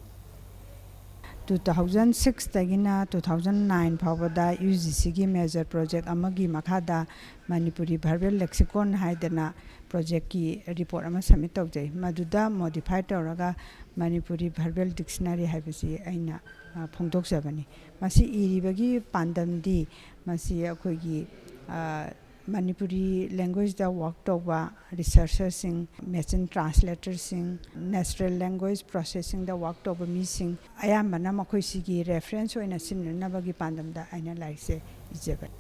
Two thousand six ꯇꯒꯤꯅ two thousand nine ꯐꯥꯎꯕꯗ ꯌꯨ ꯖꯤ ꯁꯤꯒꯤ ꯃꯦꯖꯔ ꯄ꯭ꯔꯣꯖꯦꯛ ꯑꯃꯒꯤ ꯃꯈꯥꯗ ꯃꯅꯤꯄꯨꯔꯤ ꯚꯔꯕꯦꯜ ꯂꯦꯛꯁꯤꯀꯣꯟ ꯍꯥꯏꯗꯅ ꯄ꯭ꯔꯣꯖꯦꯛꯀꯤ ꯔꯤꯄꯣꯔꯠ ꯑꯃ ꯁꯕꯃꯤꯠ ꯇꯧꯖꯩ꯫ ꯃꯗꯨꯗ ꯃꯣꯗꯤꯐꯥꯏ ꯇꯧꯔꯒ ꯃꯅꯤꯄꯨꯔꯤ ꯚꯔꯕꯦꯜ ꯗꯤꯛꯁꯅꯔꯤ ꯍꯥꯏꯕꯁꯤ ꯑꯩꯅ, ꯑ, ꯐꯣꯡꯗꯣꯛꯆꯕꯅꯤ꯫ ꯃꯁꯤ ꯏꯔꯤꯕꯒꯤ ꯄꯥꯟꯗꯝꯗꯤ ꯃꯁꯤ ꯑꯩꯈꯣꯏꯒꯤ, ꯑ, ꯃꯅꯤꯄꯨꯔꯤ ꯂꯦꯡꯒ꯭ꯋꯦꯖꯇ ꯋꯥꯔꯛ ꯇꯧꯕ ꯔꯤꯁꯔꯆꯔꯁꯤꯡ, ꯃꯦꯆꯤꯟ ꯇ꯭ꯔꯥꯟꯁꯂꯦꯇꯔꯁꯤꯡ, ꯅꯦꯆꯔꯦꯜ ꯂꯦꯡꯒ꯭ꯋꯦꯖ ꯄ꯭ꯔꯣꯁꯦꯁꯤꯡꯗ ꯋꯥꯔꯛ ꯇꯧꯕ ꯃꯤꯁꯤꯡ ꯑꯌꯥꯝꯕꯅ ꯃꯈꯣꯏꯁꯤꯒꯤ ꯔꯦꯐꯔꯦꯟꯁ ꯑꯣꯏꯅ ꯁꯤꯖꯤꯟꯅꯅꯕꯒꯤ ꯄꯥꯟꯗꯝꯗ ꯑꯩꯅ ꯂꯥꯏꯔꯤꯛꯁꯦ ꯏꯖꯕꯅꯤ꯫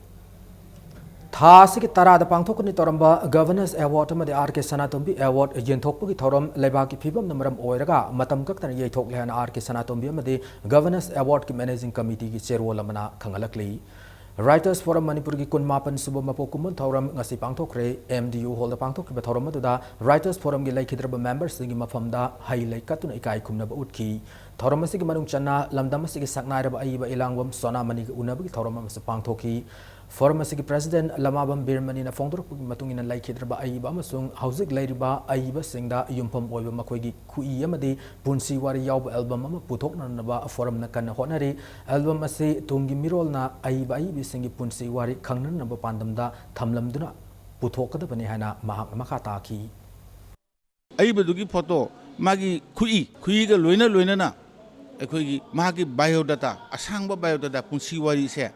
ꯊꯥ ꯑꯁꯤꯒꯤ ꯇꯔꯥꯗ ꯄꯥꯡꯊꯣꯛꯀꯅꯤ ꯇꯧꯔꯝꯕ ꯒꯚꯔꯅꯦꯟꯁ ꯑꯦꯋꯥꯔꯗ ꯑꯃꯗꯤ ꯑꯥꯔ ꯀꯦ ꯁꯅꯥꯇꯣꯝꯕꯤ ꯑꯦꯋꯥꯔꯗ ꯌꯦꯟꯊꯣꯛꯄꯒꯤ ꯊꯧꯔꯝ ꯂꯩꯕꯥꯛꯀꯤ ꯐꯤꯕꯝꯅ ꯃꯔꯝ ꯑꯣꯏꯔꯒ ꯃꯇꯝ ꯀꯛꯇꯅ ꯌꯩꯊꯣꯛꯂꯦ ꯍꯥꯏꯅ ꯑꯥꯔ ꯀꯦ ꯁꯅꯥꯇꯣꯝꯕꯤ ꯑꯃꯗꯤ ꯒꯚꯔꯅꯦꯟꯁ ꯑꯦꯋꯥꯔꯗꯀꯤ ꯃꯦꯅꯦꯖꯤꯡ ꯀꯃꯤꯇꯤꯒꯤ ꯆꯦꯔꯣꯜ ꯑꯃꯅ ꯈꯪꯍꯜꯂꯛꯂꯤ꯫ ꯔꯥꯏꯇꯔꯁ ꯐꯣꯔꯝ ꯃꯅꯤꯄꯨꯔꯒꯤ ꯀꯨꯟꯃꯥꯄꯟ ꯁꯨꯕ ꯃꯄꯣꯛ ꯀꯨꯝꯑꯣꯟ ꯊꯧꯔꯝ ꯉꯁꯤ ꯄꯥꯡꯊꯣꯛꯈ꯭ꯔꯦ꯫ ꯑꯦꯝ ꯗꯤ ꯌꯨ ꯍꯣꯜꯗ ꯄꯥꯡꯊꯣꯛꯈꯤꯕ ꯊꯧꯔꯝ ꯑꯗꯨꯗ ꯔꯥꯏꯇꯔꯁ ꯐꯣꯔꯝꯒꯤ ꯂꯩꯈꯤꯗ꯭ꯔꯕ ꯃꯦꯝꯕꯔꯁꯤꯡꯒꯤ ꯃꯐꯝꯗ ꯍꯩ ꯂꯩ ꯀꯠꯇꯨꯅ ꯏꯀꯥꯏ ꯈꯨꯝꯅꯕ ꯎꯠꯈꯤ꯫ ꯊꯧꯔꯝ ꯑꯁꯤꯒꯤ ꯃꯅꯨꯡ ꯆꯟꯅ ꯂꯝꯗꯝ ꯑꯁꯤꯒꯤ ꯁꯛꯅꯥꯏꯔꯕ ꯑꯏꯕ ꯏꯂꯥꯡꯕꯝ ꯁꯣꯅꯥꯃꯅꯤꯒ ꯎꯅꯕꯒꯤ ꯊꯧꯔꯝ ꯑꯃꯁꯨ ꯄꯥꯡꯊꯣꯛꯈꯤ꯫ ꯐꯣꯔꯝ ꯑꯁꯤꯒꯤ ꯄ꯭ꯔꯦꯁꯤꯗꯦꯟꯠ ꯂꯃꯥꯕꯝ ꯕꯤꯔꯃꯅꯤꯅ ꯐꯣꯡꯗꯣꯔꯛꯄꯒꯤ ꯃꯇꯨꯡ ꯏꯟꯅ, ꯂꯩꯈꯤꯗ꯭ꯔꯕ ꯑꯏꯕ ꯑꯃꯁꯨꯡ ꯍꯧꯖꯤꯛ ꯂꯩꯔꯤꯕ ꯑꯏꯕꯁꯤꯡꯗ ꯌꯨꯝꯐꯝ ꯑꯣꯏꯕ ꯃꯈꯣꯏꯒꯤ ꯈꯨꯏ ꯑꯃꯗꯤ ꯄꯨꯟꯁꯤ ꯋꯥꯔꯤ ꯌꯥꯎꯕ ꯑꯦꯜꯕꯝ ꯑꯃ ꯄꯨꯊꯣꯛꯅꯅꯕ ꯐꯣꯔꯝꯅ ꯀꯟꯅ ꯍꯣꯠꯅꯔꯤ꯫ ꯑꯦꯜꯕꯝ ꯑꯁꯤ ꯇꯨꯡꯒꯤ ꯃꯤꯔꯣꯜꯅ ꯑꯏꯕ ꯑꯏꯕꯤꯁꯤꯡꯒꯤ ꯄꯨꯟꯁꯤ ꯋꯥꯔꯤ ꯈꯪꯅꯅꯕ ꯄꯥꯟꯗꯝꯗ ꯊꯝꯂꯝꯗꯨꯅ ꯄꯨꯊꯣꯛꯀꯗꯕꯅꯤ ꯍꯥꯏꯅ ꯃꯍꯥꯛꯅ ꯃꯈꯥ ꯇꯥꯈꯤ꯫ ꯑꯏꯕꯗꯨꯒꯤ ꯐꯣꯇꯣ, ꯃꯥꯒꯤ ꯈꯨꯏ, ꯈꯨꯏꯒ ꯂꯣꯏꯅ ꯂꯣꯏꯅꯅ ꯑꯩꯈꯣꯏꯒꯤ ꯃꯍꯥꯛꯀꯤ ꯕꯥꯏꯑꯣꯗꯥꯇꯥ, ꯑꯁꯥꯡꯕ ꯕꯥꯏꯑꯣꯗꯥꯇꯥ, ꯄꯨꯟꯁꯤ ꯋꯥꯔꯤꯁꯦ,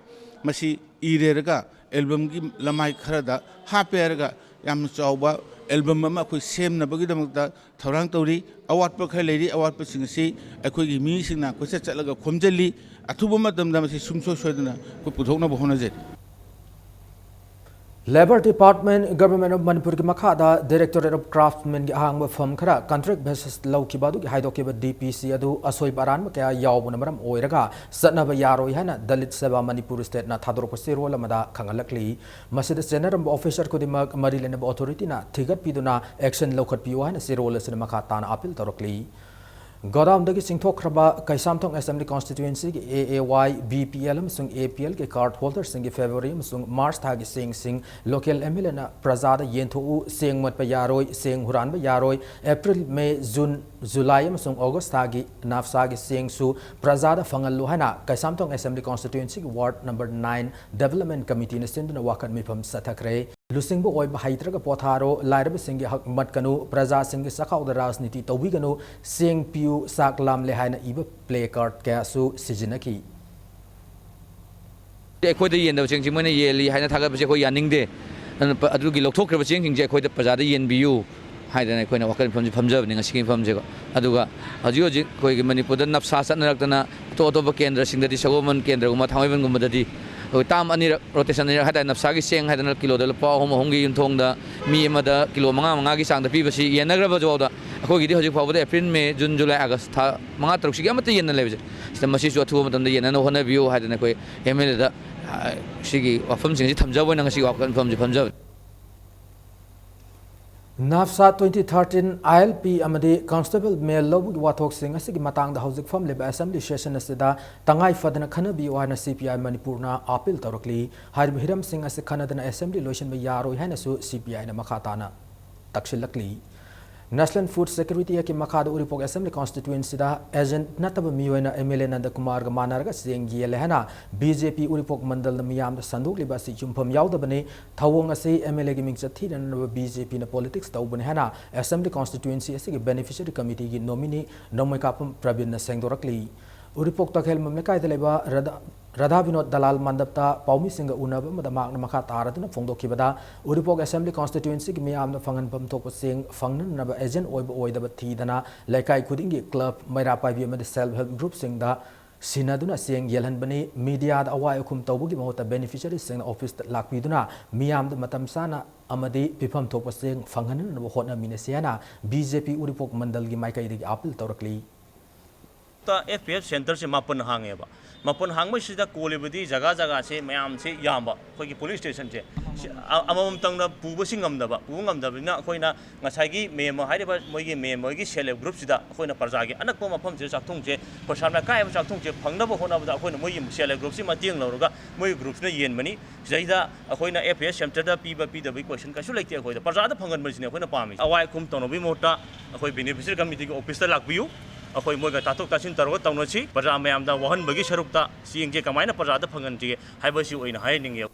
ꯃꯁꯤ ꯏꯔꯦꯔꯒ ꯑꯦꯜꯕꯝꯒꯤ ꯂꯃꯥꯏ ꯈꯔꯗ ꯍꯥꯞꯄꯦ ꯍꯥꯏꯔꯒ ꯌꯥꯝꯅ ꯆꯥꯎꯕ ꯑꯦꯜꯕꯝ ꯑꯃ ꯑꯩꯈꯣꯏ ꯁꯦꯝꯅꯕꯒꯤꯗꯃꯛꯇ ꯊꯧꯔꯥꯡ ꯇꯧꯔꯤ꯫ ꯑꯋꯥꯠꯄ ꯈꯔ ꯂꯩꯔꯤ, ꯑꯋꯥꯠꯄꯁꯤꯡ ꯑꯁꯤ ꯑꯩꯈꯣꯏꯒꯤ ꯃꯤꯁꯤꯡꯅ ꯀꯣꯏꯆꯠ ꯆꯠꯂꯒ ꯈꯣꯝꯖꯤꯜꯂꯤ꯫ ꯑꯊꯨꯕ ꯃꯇꯝꯗ ꯃꯁꯤ ꯁꯨꯡꯁꯣꯏ ꯁꯣꯏꯗꯅ ꯑꯩꯈꯣꯏ ꯄꯨꯊꯣꯛꯅꯕ ꯍꯣꯠꯅꯖꯔꯤ꯫ Labour Department, Government of ꯃꯅꯤꯄꯨꯔꯒꯤ ꯃꯈꯥꯗ Directorate of Craftsmenꯒꯤ ꯑꯍꯥꯡꯕ ꯐꯝ ꯈꯔ contract basis ꯂꯧꯈꯤꯕ ꯑꯗꯨꯒꯤ ꯍꯥꯏꯗꯣꯛꯈꯤꯕ D P C ꯑꯗꯨ ꯑꯁꯣꯏꯕ ꯑꯔꯥꯟꯕ ꯀꯌꯥ ꯌꯥꯎꯕꯅ ꯃꯔꯝ ꯑꯣꯏꯔꯒ ꯆꯠꯅꯕ ꯌꯥꯔꯣꯏ ꯍꯥꯏꯅ Dalit Seva Manipur Stateꯅ ꯊꯥꯗꯣꯔꯛꯄ ꯆꯦꯔꯣꯜ ꯑꯃꯗ ꯈꯪꯍꯜꯂꯛꯂꯤ꯫ ꯃꯁꯤꯗ ꯆꯦꯟꯅꯔꯝꯕ officer ꯈꯨꯗꯤꯡꯃꯛ ꯃꯔꯤ ꯂꯩꯅꯕ authorityꯅ ꯊꯤꯒꯠꯄꯤꯗꯨꯅ action ꯂꯧꯈꯠꯄꯤꯌꯨ ꯍꯥꯏꯅ ꯆꯦꯔꯣꯜ ꯑꯁꯤꯗ ꯃꯈꯥ ꯇꯥꯅ appeal ꯇꯧꯔꯛꯂꯤ꯫ ꯒꯣꯗꯥꯎꯟꯗꯒꯤ ꯆꯤꯡꯊꯣꯛꯈ꯭ꯔꯕ Keishamthong Assembly Constituencyꯒꯤ A A Y, B P L ꯑꯃꯁꯨꯡ A P Lꯒꯤ card holderꯁꯤꯡꯒꯤ February ꯑꯃꯁꯨꯡ March ꯊꯥꯒꯤ ꯆꯦꯡꯁꯤꯡ local M L Aꯅ ꯄ꯭ꯔꯖꯥꯗ ꯌꯦꯟꯊꯣꯛꯎ, ꯆꯦꯡ ꯃꯣꯠꯄ ꯌꯥꯔꯣꯏ, ꯆꯦꯡ ꯍꯨꯔꯥꯟꯕ ꯌꯥꯔꯣꯏ, April, May, June, July ꯑꯃꯁꯨꯡ August ꯊꯥꯒꯤ NAFSAꯒꯤ ꯆꯦꯡꯁꯨ ꯄ꯭ꯔꯖꯥꯗ ꯐꯪꯍꯜꯂꯨ ꯍꯥꯏꯅ Keishamthong Assembly Constituencyꯒꯤ Ward number nine Development Committeeꯅ ꯁꯤꯟꯗꯨꯅ ꯋꯥꯀꯠ ꯃꯤꯐꯝ ꯆꯠꯊꯈ꯭ꯔꯦ꯫ ꯂꯨꯆꯤꯡꯕ ꯑꯣꯏꯕ ꯍꯩꯇ꯭ꯔꯒ ꯄꯣꯊꯥꯔꯣ, ꯂꯥꯏꯔꯕꯁꯤꯡꯒꯤ ꯍꯛ ꯃꯠꯀꯅꯨ, ꯄ꯭ꯔꯖꯥꯁꯤꯡꯒꯤ ꯆꯈꯥꯎꯗ ꯔꯥꯖꯅꯤꯇꯤ ꯇꯧꯕꯤꯒꯅꯨ, ꯆꯦꯡ ꯄꯤꯌꯨ, ꯆꯥꯛ ꯂꯥꯝꯂꯦ ꯍꯥꯏꯅ ꯏꯕ placard ꯀꯌꯥꯁꯨ ꯁꯤꯖꯤꯟꯅꯈꯤ꯫ ꯑꯩꯈꯣꯏꯗ ꯌꯦꯟꯗꯕ ꯆꯦꯡꯁꯤ ꯃꯣꯏꯅ ꯌꯦꯜꯂꯤ ꯍꯥꯏꯅ ꯊꯥꯒꯠꯄꯁꯦ ꯑꯩꯈꯣꯏ ꯌꯥꯅꯤꯡꯗꯦ꯫ ꯑꯗꯨꯅ ꯄ-, ꯑꯗꯨꯒꯤ ꯂꯧꯊꯣꯛꯈ꯭ꯔꯕ ꯆꯦꯡꯁꯤꯡꯁꯦ ꯑꯩꯈꯣꯏꯗ ꯄ꯭ꯔꯖꯥꯗ ꯌꯦꯟꯕꯤꯌꯨ ꯍꯥꯏꯗꯅ ꯑꯩꯈꯣꯏꯅ ꯋꯥꯀꯠ ꯃꯤꯐꯝꯁꯦ ꯐꯝꯖꯕꯅꯤ ꯉꯁꯤꯒꯤ ꯃꯤꯐꯝꯁꯦꯀꯣ꯫ ꯑꯗꯨꯒ ꯍꯧꯖꯤꯛ ꯍꯧꯖꯤꯛ ꯑꯩꯈꯣꯏꯒꯤ ꯃꯅꯤꯄꯨꯔꯗ NAFSA ꯆꯠꯅꯔꯛꯇꯅ ꯑꯇꯣꯞ ꯑꯇꯣꯞꯄ ꯀꯦꯟꯗ꯭ꯔꯁꯤꯡꯗꯗꯤ, ꯁꯒꯣꯜꯕꯟ ꯀꯦꯟꯗ꯭ꯔꯒꯨꯝꯕ, ꯊꯥꯡꯃꯩꯕꯟꯒꯨꯝꯕꯗꯗꯤ ꯑꯩꯈꯣꯏ term ꯑꯅꯤꯔꯛ, rotation ꯑꯅꯤꯔꯛ ꯍꯥꯏꯇꯥꯔꯦ, NAFSAꯒꯤ ꯆꯦꯡ ꯍꯥꯏꯗꯅ ꯀꯤꯂꯣꯗ ꯂꯨꯄꯥ ꯑꯍꯨꯝ, ꯑꯍꯨꯝꯒꯤ ꯌꯨꯝꯊꯣꯡꯗ ꯃꯤ ꯑꯃꯗ ꯀꯤꯂꯣ ꯃꯉꯥ, ꯃꯉꯥꯒꯤ ꯆꯥꯡꯗ ꯄꯤꯕꯁꯤ ꯌꯦꯟꯅꯈ꯭ꯔꯕ ꯐꯥꯎꯗ ꯑꯩꯈꯣꯏꯒꯤꯗꯤ ꯍꯧꯖꯤꯛ ꯐꯥꯎꯕꯗ April, May, June, July, August ꯊꯥ ꯃꯉꯥ ꯇꯔꯨꯛꯁꯤꯒꯤ ꯑꯃꯠꯇ ꯌꯦꯟꯅ ꯂꯩꯕꯁꯦ꯫ ꯁꯤꯗ ꯃꯁꯤꯁꯨ ꯑꯊꯨꯕ ꯃꯇꯝꯗ ꯌꯦꯟꯅꯅꯕ ꯍꯣꯠꯅꯕꯤꯌꯨ ꯍꯥꯏꯗꯅ ꯑꯩꯈꯣꯏ M L Aꯗ, ꯑ, ꯁꯤꯒꯤ ꯋꯥꯐꯝꯁꯤꯡ ꯑꯁꯤ ꯊꯝꯖꯕ ꯑꯣꯏꯅ ꯉꯁꯤꯒꯤ ꯋꯥꯐꯝ ꯃꯤꯐꯝꯁꯤ ꯐꯝꯖꯕꯅꯤ꯫ NAFSA twenty thirteen, I L P ꯑꯃꯗꯤ constable ꯃꯦꯜ ꯂꯧꯕꯒꯤ ꯋꯥꯊꯣꯛꯁꯤꯡ ꯑꯁꯤꯒꯤ ꯃꯇꯥꯡꯗ ꯍꯧꯖꯤꯛ ꯐꯝꯂꯤꯕ Assembly session ꯑꯁꯤꯗ ꯇꯉꯥꯏ ꯐꯗꯅ ꯈꯟꯅꯕꯤꯌꯨ ꯍꯥꯏꯅ C P I ꯃꯅꯤꯄꯨꯔꯅ appeal ꯇꯧꯔꯛꯂꯤ꯫ ꯍꯥꯏꯔꯤꯕ ꯍꯤꯔꯝꯁꯤꯡ ꯑꯁꯤ ꯈꯟꯅꯗꯅ Assembly ꯂꯣꯏꯁꯤꯟꯕ ꯌꯥꯔꯣꯏ ꯍꯥꯏꯅꯁꯨ C P Iꯅ ꯃꯈꯥ ꯇꯥꯅ ꯇꯛꯁꯤꯜꯂꯛꯂꯤ꯫ National Food Security Actꯀꯤ ꯃꯈꯥꯗ ꯎꯔꯤꯄꯣꯛ Assembly Constituencyꯗ agent ꯅꯠꯇꯕ ꯃꯤꯑꯣꯏꯅ M L A ꯅꯟꯗꯀꯨꯃꯥꯔꯒ ꯃꯥꯟꯅꯔꯒ ꯆꯦꯡ ꯌꯦꯜꯂꯦ ꯍꯥꯏꯅ B J P ꯎꯔꯤꯄꯣꯛ ꯃꯟꯗꯜꯅ ꯃꯤꯌꯥꯝꯗ ꯁꯟꯗꯣꯛꯂꯤꯕ ꯑꯁꯤ ꯌꯨꯝꯐꯝ ꯌꯥꯎꯗꯕꯅꯤ꯫ ꯊꯧꯑꯣꯡ ꯑꯁꯤ M L Aꯒꯤ ꯃꯤꯡꯆꯠ ꯊꯤꯅꯅꯕ B J Pꯅ politics ꯇꯧꯕꯅꯤ ꯍꯥꯏꯅ Assembly Constituency ꯑꯁꯤꯒꯤ Beneficiary Committeeꯒꯤ nominee ꯅꯣꯡꯃꯩꯀꯥꯞꯄꯝ ꯄ꯭ꯔꯕꯤꯟꯅ ꯁꯦꯡꯗꯣꯔꯛꯂꯤ꯫ ꯎꯔꯤꯄꯣꯛ ꯇꯈꯦꯜꯕꯝ ꯂꯩꯀꯥꯏꯗ ꯂꯩꯕ ꯔꯗꯥ-, ꯔꯥꯙꯥ ꯕꯤꯅꯣꯗ ꯗꯂꯥꯜ ꯃꯟꯗꯞꯇ ꯄꯥꯎꯃꯤꯁꯤꯡꯒ ꯎꯅꯕ ꯑꯃꯗ ꯃꯍꯥꯛꯅ ꯃꯈꯥ ꯇꯥꯔꯗꯨꯅ ꯐꯣꯡꯗꯣꯛꯈꯤꯕꯗ, ꯎꯔꯤꯄꯣꯛ ꯑꯦꯁꯦꯝꯕ꯭ꯂꯤ ꯀꯣꯟꯁꯇꯤꯇ꯭ꯋꯦꯟꯁꯤꯒꯤ ꯃꯤꯌꯥꯝꯅ ꯐꯪꯍꯟꯐꯝ ꯊꯣꯛꯄꯁꯤꯡ ꯐꯪꯅꯅꯕ ꯑꯦꯖꯦꯟ ꯑꯣꯏꯕ ꯑꯣꯏꯗꯕ ꯊꯤꯗꯅ ꯂꯩꯀꯥꯏ ꯈꯨꯗꯤꯡꯒꯤ ꯀ꯭ꯂꯕ, ꯃꯩꯔꯥ ꯄꯥꯏꯕꯤ ꯑꯃꯗꯤ ꯁꯦꯜꯐ ꯍꯦꯜꯞ ꯒ꯭ꯔꯨꯞꯁꯤꯡꯗ ꯁꯤꯟꯅꯗꯨꯅ ꯆꯦꯡ ꯌꯦꯜꯍꯟꯕꯅꯤ꯫ ꯃꯤꯗꯤꯌꯥꯗ ꯑꯋꯥꯏ ꯑꯈꯨꯝ ꯇꯧꯕꯒꯤ ꯃꯍꯨꯠꯇ ꯕꯦꯅꯤꯐꯤꯁꯔꯤꯁꯤꯡꯅ ꯑꯣꯐꯤꯁꯇ ꯂꯥꯛꯄꯤꯗꯨꯅ ꯃꯤꯌꯥꯝꯗ ꯃꯇꯝ ꯆꯥꯅ ꯑꯃꯗꯤ ꯄꯤꯐꯝ ꯊꯣꯛꯄ ꯆꯦꯡ ꯐꯪꯍꯟꯅꯅꯕ ꯍꯣꯠꯅꯃꯤꯟꯅꯁꯤ ꯍꯥꯏꯅ ꯕꯤ ꯖꯦ ꯄꯤ ꯎꯔꯤꯄꯣꯛ ꯃꯟꯗꯜꯒꯤ ꯃꯥꯏꯀꯩꯗꯒꯤ ꯑꯥꯄꯤꯜ ꯇꯧꯔꯛꯂꯤ꯫ ꯇ ꯑꯦꯐ ꯄꯤ ꯑꯦꯐ ꯁꯦꯟꯇꯔꯁꯦ ꯃꯥꯄꯟ ꯍꯥꯡꯉꯦꯕ꯫ ꯃꯥꯄꯟ ꯍꯥꯡꯕꯁꯤꯗ ꯀꯣꯜꯂꯤꯕꯗꯤ ꯖꯒꯥ ꯖꯒꯥꯁꯦ ꯃꯌꯥꯝꯁꯦ ꯌꯥꯝꯕ, ꯑꯩꯈꯣꯏꯒꯤ ꯄꯣꯂꯤꯡ ꯁ꯭ꯇꯦꯁꯟꯁꯦ ꯁꯤ ꯑ-, ꯑꯃꯃꯝꯇꯪꯅ ꯄꯨꯕꯁꯤ ꯉꯝꯗꯕ, ꯄꯨꯕ ꯉꯝꯗꯕꯅꯤꯅ ꯑꯩꯈꯣꯏꯅ ꯉꯁꯥꯏꯒꯤ ꯃꯦꯝꯕꯔ ꯍꯥꯏꯔꯤꯕ ꯃꯣꯏꯒꯤ ꯃꯦꯝꯕꯔꯒꯤ ꯁꯦꯜꯐ ꯍꯦꯜꯞ ꯒ꯭ꯔꯨꯞꯁꯤꯗ ꯑꯩꯈꯣꯏꯅ ꯄ꯭ꯔꯖꯥꯒꯤ ꯑꯅꯛꯄ ꯃꯐꯝꯁꯤꯗ ꯆꯥꯛꯊꯨꯡꯁꯦ, ꯄꯩꯁꯥ ꯃꯔꯥꯡ ꯀꯥꯏꯕ ꯆꯥꯛꯊꯨꯡꯁꯦ ꯐꯪꯅꯕ ꯍꯣꯠꯅꯕꯗ ꯑꯩꯈꯣꯏꯅ ꯃꯣꯏꯒꯤ ꯁꯦꯜꯐ ꯍꯦꯜꯞ ꯒ꯭ꯔꯨꯞꯁꯤ ꯃꯇꯦꯡ ꯂꯧꯔꯒ ꯃꯣꯏꯒꯤ ꯒ꯭ꯔꯨꯞꯁꯤꯅ ꯌꯦꯟꯕꯅꯤ꯫ ꯁꯤꯗꯩꯗ ꯑꯩꯈꯣꯏꯅ ꯑꯦꯐ ꯄꯤ ꯑꯦꯁ ꯁꯦꯟꯇꯔꯗ ꯄꯤꯕ ꯄꯤꯗꯕꯒꯤ ꯀꯣꯏꯁꯟ ꯀꯩꯁꯨ ꯂꯩꯇꯦ꯫ ꯑꯩꯈꯣꯏꯗ ꯄ꯭ꯔꯖꯥꯗ ꯐꯪꯍꯟꯕꯁꯤꯅꯦ ꯑꯩꯈꯣꯏꯅ ꯄꯥꯝꯃꯤꯁꯦ꯫ ꯑꯋꯥꯏ ꯑꯈꯨꯝ ꯇꯧꯅꯕꯒꯤ ꯃꯍꯨꯠꯇ ꯑꯩꯈꯣꯏ ꯕꯦꯅꯤꯐꯤꯁꯔꯤ ꯀꯃꯤꯇꯤꯒꯤ ꯑꯣꯐꯤꯁꯇ ꯂꯥꯛꯄꯤꯌꯨ꯫ ꯑꯩꯈꯣꯏ ꯃꯣꯏꯒ ꯇꯥꯊꯣꯛ ꯇꯥꯁꯤꯟ ꯇꯧꯔꯒ ꯇꯧꯅꯁꯤ꯫ ꯄ꯭ꯔꯖꯥ ꯃꯌꯥꯝꯗ ꯋꯥꯍꯟꯕꯒꯤ ꯁꯔꯨꯛꯇ ꯆꯦꯡꯁꯦ ꯀꯃꯥꯏꯅ ꯄ꯭ꯔꯖꯥꯗ ꯐꯪꯍꯟꯁꯤꯒꯦ ꯍꯥꯏꯕꯁꯤ ꯑꯣꯏꯅ ꯍꯥꯏꯍꯟꯅꯤꯡꯉꯦ꯫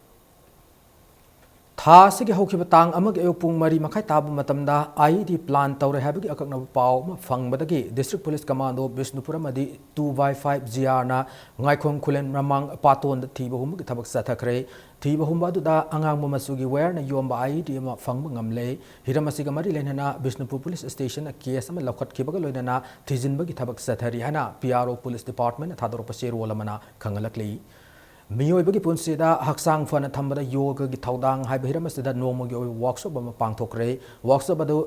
ꯊꯥ ꯑꯁꯤꯒꯤ ꯍꯧꯈꯤꯕ ꯇꯥꯡ ꯑꯃꯒꯤ ꯑꯌꯨꯛ ꯄꯨꯡ ꯃꯔꯤ ꯃꯈꯥꯏ ꯇꯥꯕ ꯃꯇꯝꯗ ꯑꯥꯏ ꯏ ꯗꯤ ꯄ꯭ꯂꯥꯟ ꯇꯧꯔꯦ ꯍꯥꯏꯕꯒꯤ ꯑꯀꯛꯅꯕ ꯄꯥꯎ ꯑꯃ ꯐꯪꯕꯗꯒꯤ ꯗꯤꯁꯇ꯭ꯔꯤꯛ ꯄꯨꯂꯤꯁ ꯀꯃꯥꯟꯗꯣ ꯕꯤꯁꯅꯨꯄꯨꯔ ꯑꯃꯗꯤ ꯇꯨ ꯕꯥꯏ ꯐꯥꯏꯚ ꯖꯤ ꯑꯥꯔꯅ ꯉꯥꯏꯈꯣꯡ ꯈꯨꯂꯦꯟ ꯃꯃꯥꯡ ꯄꯥꯇꯣꯟꯗ ꯊꯤꯕ ꯍꯨꯝꯕꯒꯤ ꯊꯕꯛ ꯆꯠꯊꯈ꯭ꯔꯦ꯫ ꯊꯤꯕ ꯍꯨꯝꯕ ꯑꯗꯨꯗ ꯑꯉꯥꯡꯕ ꯃꯆꯨꯒꯤ ꯋꯥꯌꯔꯅ ꯌꯣꯝꯕ ꯑꯥꯏ ꯏ ꯗꯤ ꯑꯃ ꯐꯪꯕ ꯉꯝꯂꯦ꯫ ꯍꯤꯔꯝ ꯑꯁꯤꯒ ꯃꯔꯤ ꯂꯩꯅꯅ ꯕꯤꯁꯅꯨꯄꯨꯔ ꯄꯨꯂꯤꯁ ꯁ꯭ꯇꯦꯁꯟꯅ ꯀꯦꯁ ꯑꯃ ꯂꯧꯈꯠꯈꯤꯕꯒ ꯂꯣꯏꯅꯅ ꯊꯤꯖꯤꯟꯕꯒꯤ ꯊꯕꯛ ꯆꯠꯊꯔꯤ ꯍꯥꯏꯅ ꯄꯤ ꯑꯥꯔ ꯑꯣ ꯄꯨꯂꯤꯁ ꯗꯤꯄꯥꯔꯠꯃꯦꯟꯠꯅ ꯊꯥꯗꯣꯔꯛꯄ ꯆꯦꯔꯣꯜ ꯑꯃꯅ ꯈꯪꯍꯜꯂꯛꯂꯤ꯫ ꯃꯤꯑꯣꯏꯕꯒꯤ ꯄꯨꯟꯁꯤꯗ ꯍꯛꯆꯥꯡ ꯐꯅ ꯊꯝꯕꯗ ꯌꯣꯒꯒꯤ ꯊꯧꯗꯥꯡ ꯍꯥꯏꯕ ꯍꯤꯔꯝ ꯑꯁꯤꯗ ꯅꯣꯡꯃꯒꯤ ꯑꯣꯏꯕ ꯋꯥꯔꯛꯁꯣꯞ ꯑꯃ ꯄꯥꯡꯊꯣꯛꯈ꯭ꯔꯦ꯫ ꯋꯥꯔꯛꯁꯣꯞ ꯑꯗꯨ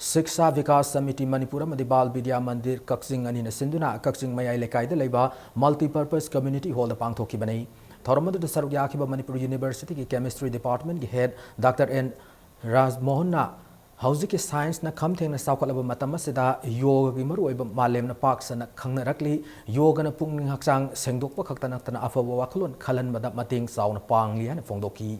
ꯁꯤꯛꯁꯥ ꯚꯤꯀꯥꯁ ꯁꯃꯤꯇꯤ ꯃꯅꯤꯄꯨꯔ ꯑꯃꯗꯤ ꯕꯥꯜ ꯕꯤꯗ꯭ꯌꯥ ꯃꯟꯗꯤꯔ ꯀꯛꯆꯤꯡ ꯑꯅꯤꯅ ꯁꯤꯟꯗꯨꯅ ꯀꯛꯆꯤꯡ ꯃꯌꯥꯏ ꯂꯩꯀꯥꯏꯗ ꯂꯩꯕ ꯃꯜꯇꯤꯄꯔꯄꯁ ꯀꯝꯃ꯭ꯌꯨꯅꯤꯇꯤ ꯍꯣꯜꯗ ꯄꯥꯡꯊꯣꯛꯈꯤꯕꯅꯤ꯫ ꯊꯧꯔꯝ ꯑꯗꯨꯗ ꯁꯔꯨꯛ ꯌꯥꯈꯤꯕ ꯃꯅꯤꯄꯨꯔ ꯌꯨꯅꯤꯚꯔꯁꯤꯇꯤꯒꯤ ꯀꯦꯃꯤꯁꯇ꯭ꯔꯤ ꯗꯤꯄꯥꯔꯠꯃꯦꯟꯠꯀꯤ ꯍꯦꯗ ꯗꯥꯛꯇꯔ ꯑꯦꯟ ꯔꯥꯖꯃꯣꯍꯟꯅ ꯍꯧꯖꯤꯛꯀꯤ ꯁꯥꯏꯟꯁꯅ ꯈꯝ ꯊꯦꯡꯅ ꯆꯥꯎꯈꯠꯂꯕ ꯃꯇꯝ ꯑꯁꯤꯗ ꯌꯣꯒꯒꯤ ꯃꯔꯨꯑꯣꯏꯕ ꯃꯥꯂꯦꯝꯅ ꯄꯥꯛ ꯁꯟꯅ ꯈꯪꯅꯔꯛꯂꯤ꯫ ꯌꯣꯒꯅ ꯄꯨꯛꯅꯤꯡ ꯍꯛꯆꯥꯡ ꯁꯦꯡꯗꯣꯛꯄ ꯈꯛꯇ ꯅꯠꯇꯅ ꯑꯐꯕ ꯋꯥꯈꯜꯂꯣꯟ ꯈꯜꯍꯟꯕꯗ ꯃꯇꯦꯡ ꯆꯥꯎꯅ ꯄꯥꯡꯂꯤ ꯍꯥꯏꯅ ꯐꯣꯡꯗꯣꯛꯈꯤ꯫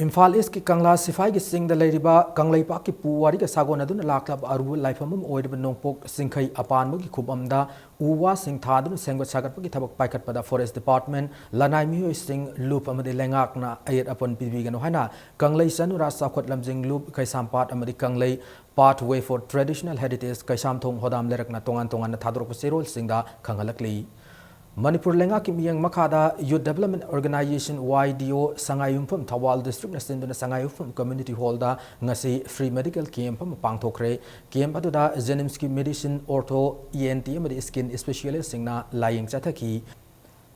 ꯏꯝꯐꯥꯜ ꯏꯁꯀꯤ ꯀꯪꯂꯥ ꯁꯤꯐꯥꯏꯒꯤ ꯆꯤꯡꯗ ꯂꯩꯔꯤꯕ ꯀꯪꯂꯩꯄꯥꯛꯀꯤ ꯄꯨꯋꯥꯔꯤꯒ ꯁꯥꯒꯣꯟꯅꯗꯨꯅ ꯂꯥꯛꯂꯕ ꯑꯔꯨꯕ ꯂꯥꯏꯐꯝ ꯑꯃ ꯑꯣꯏꯔꯤꯕ ꯅꯣꯡꯄꯣꯛ ꯆꯤꯡꯈꯩ ꯑꯄꯥꯟꯕꯒꯤ ꯈꯨꯕꯝꯗ ꯎ ꯋꯥꯁꯤꯡ ꯊꯥꯗꯨꯅ ꯁꯦꯝꯒꯠ ꯁꯥꯒꯠꯄꯒꯤ ꯊꯕꯛ ꯄꯥꯏꯈꯠꯄꯗ Forest Department, ꯂꯅꯥꯏ ꯃꯤꯑꯣꯏꯁꯤꯡ, ꯂꯨꯞ ꯑꯃꯗꯤ ꯂꯩꯉꯥꯛꯅ ꯑꯌꯦꯠ ꯑꯄꯟ ꯄꯤꯕꯤꯒꯅꯨ ꯍꯥꯏꯅ ꯀꯪꯂꯩ ꯆꯅꯨꯔꯥ ꯆꯥꯎꯈꯠ ꯂꯝꯖꯤꯡ ꯂꯨꯞ, ꯀꯩꯁꯥꯝꯄꯥꯠ ꯑꯃꯗꯤ ꯀꯪꯂꯩ Pathway for Traditional Heritage Keishamthong ꯍꯣꯗꯥꯝ ꯂꯩꯔꯛꯅ ꯇꯣꯉꯥꯟ ꯇꯣꯉꯥꯟꯅ ꯊꯥꯗꯣꯔꯛꯄ ꯆꯦꯔꯣꯜꯁꯤꯡꯗ ꯈꯪꯍꯜꯂꯛꯂꯤ꯫ ꯃꯅꯤꯄꯨꯔ ꯂꯩꯉꯥꯛꯀꯤ ꯃꯤꯠꯌꯦꯡ ꯃꯈꯥꯗ Youth Development Organization, Y D O, ꯁꯉꯥꯏꯌꯨꯝꯐꯝ, ꯊꯧꯕꯥꯜ Districtꯅ ꯁꯤꯟꯗꯨꯅ ꯁꯉꯥꯏꯌꯨꯝꯐꯝ Community Hallꯗ ꯉꯁꯤ free medical camp ꯑꯃ ꯄꯥꯡꯊꯣꯛꯈ꯭ꯔꯦ꯫ Camp ꯑꯗꯨꯗ JNIMSꯀꯤ medicine, ortho, E N T ꯑꯃꯗꯤ skin specialistꯁꯤꯡꯅ ꯂꯥꯌꯦꯡ ꯆꯠꯊꯈꯤ꯫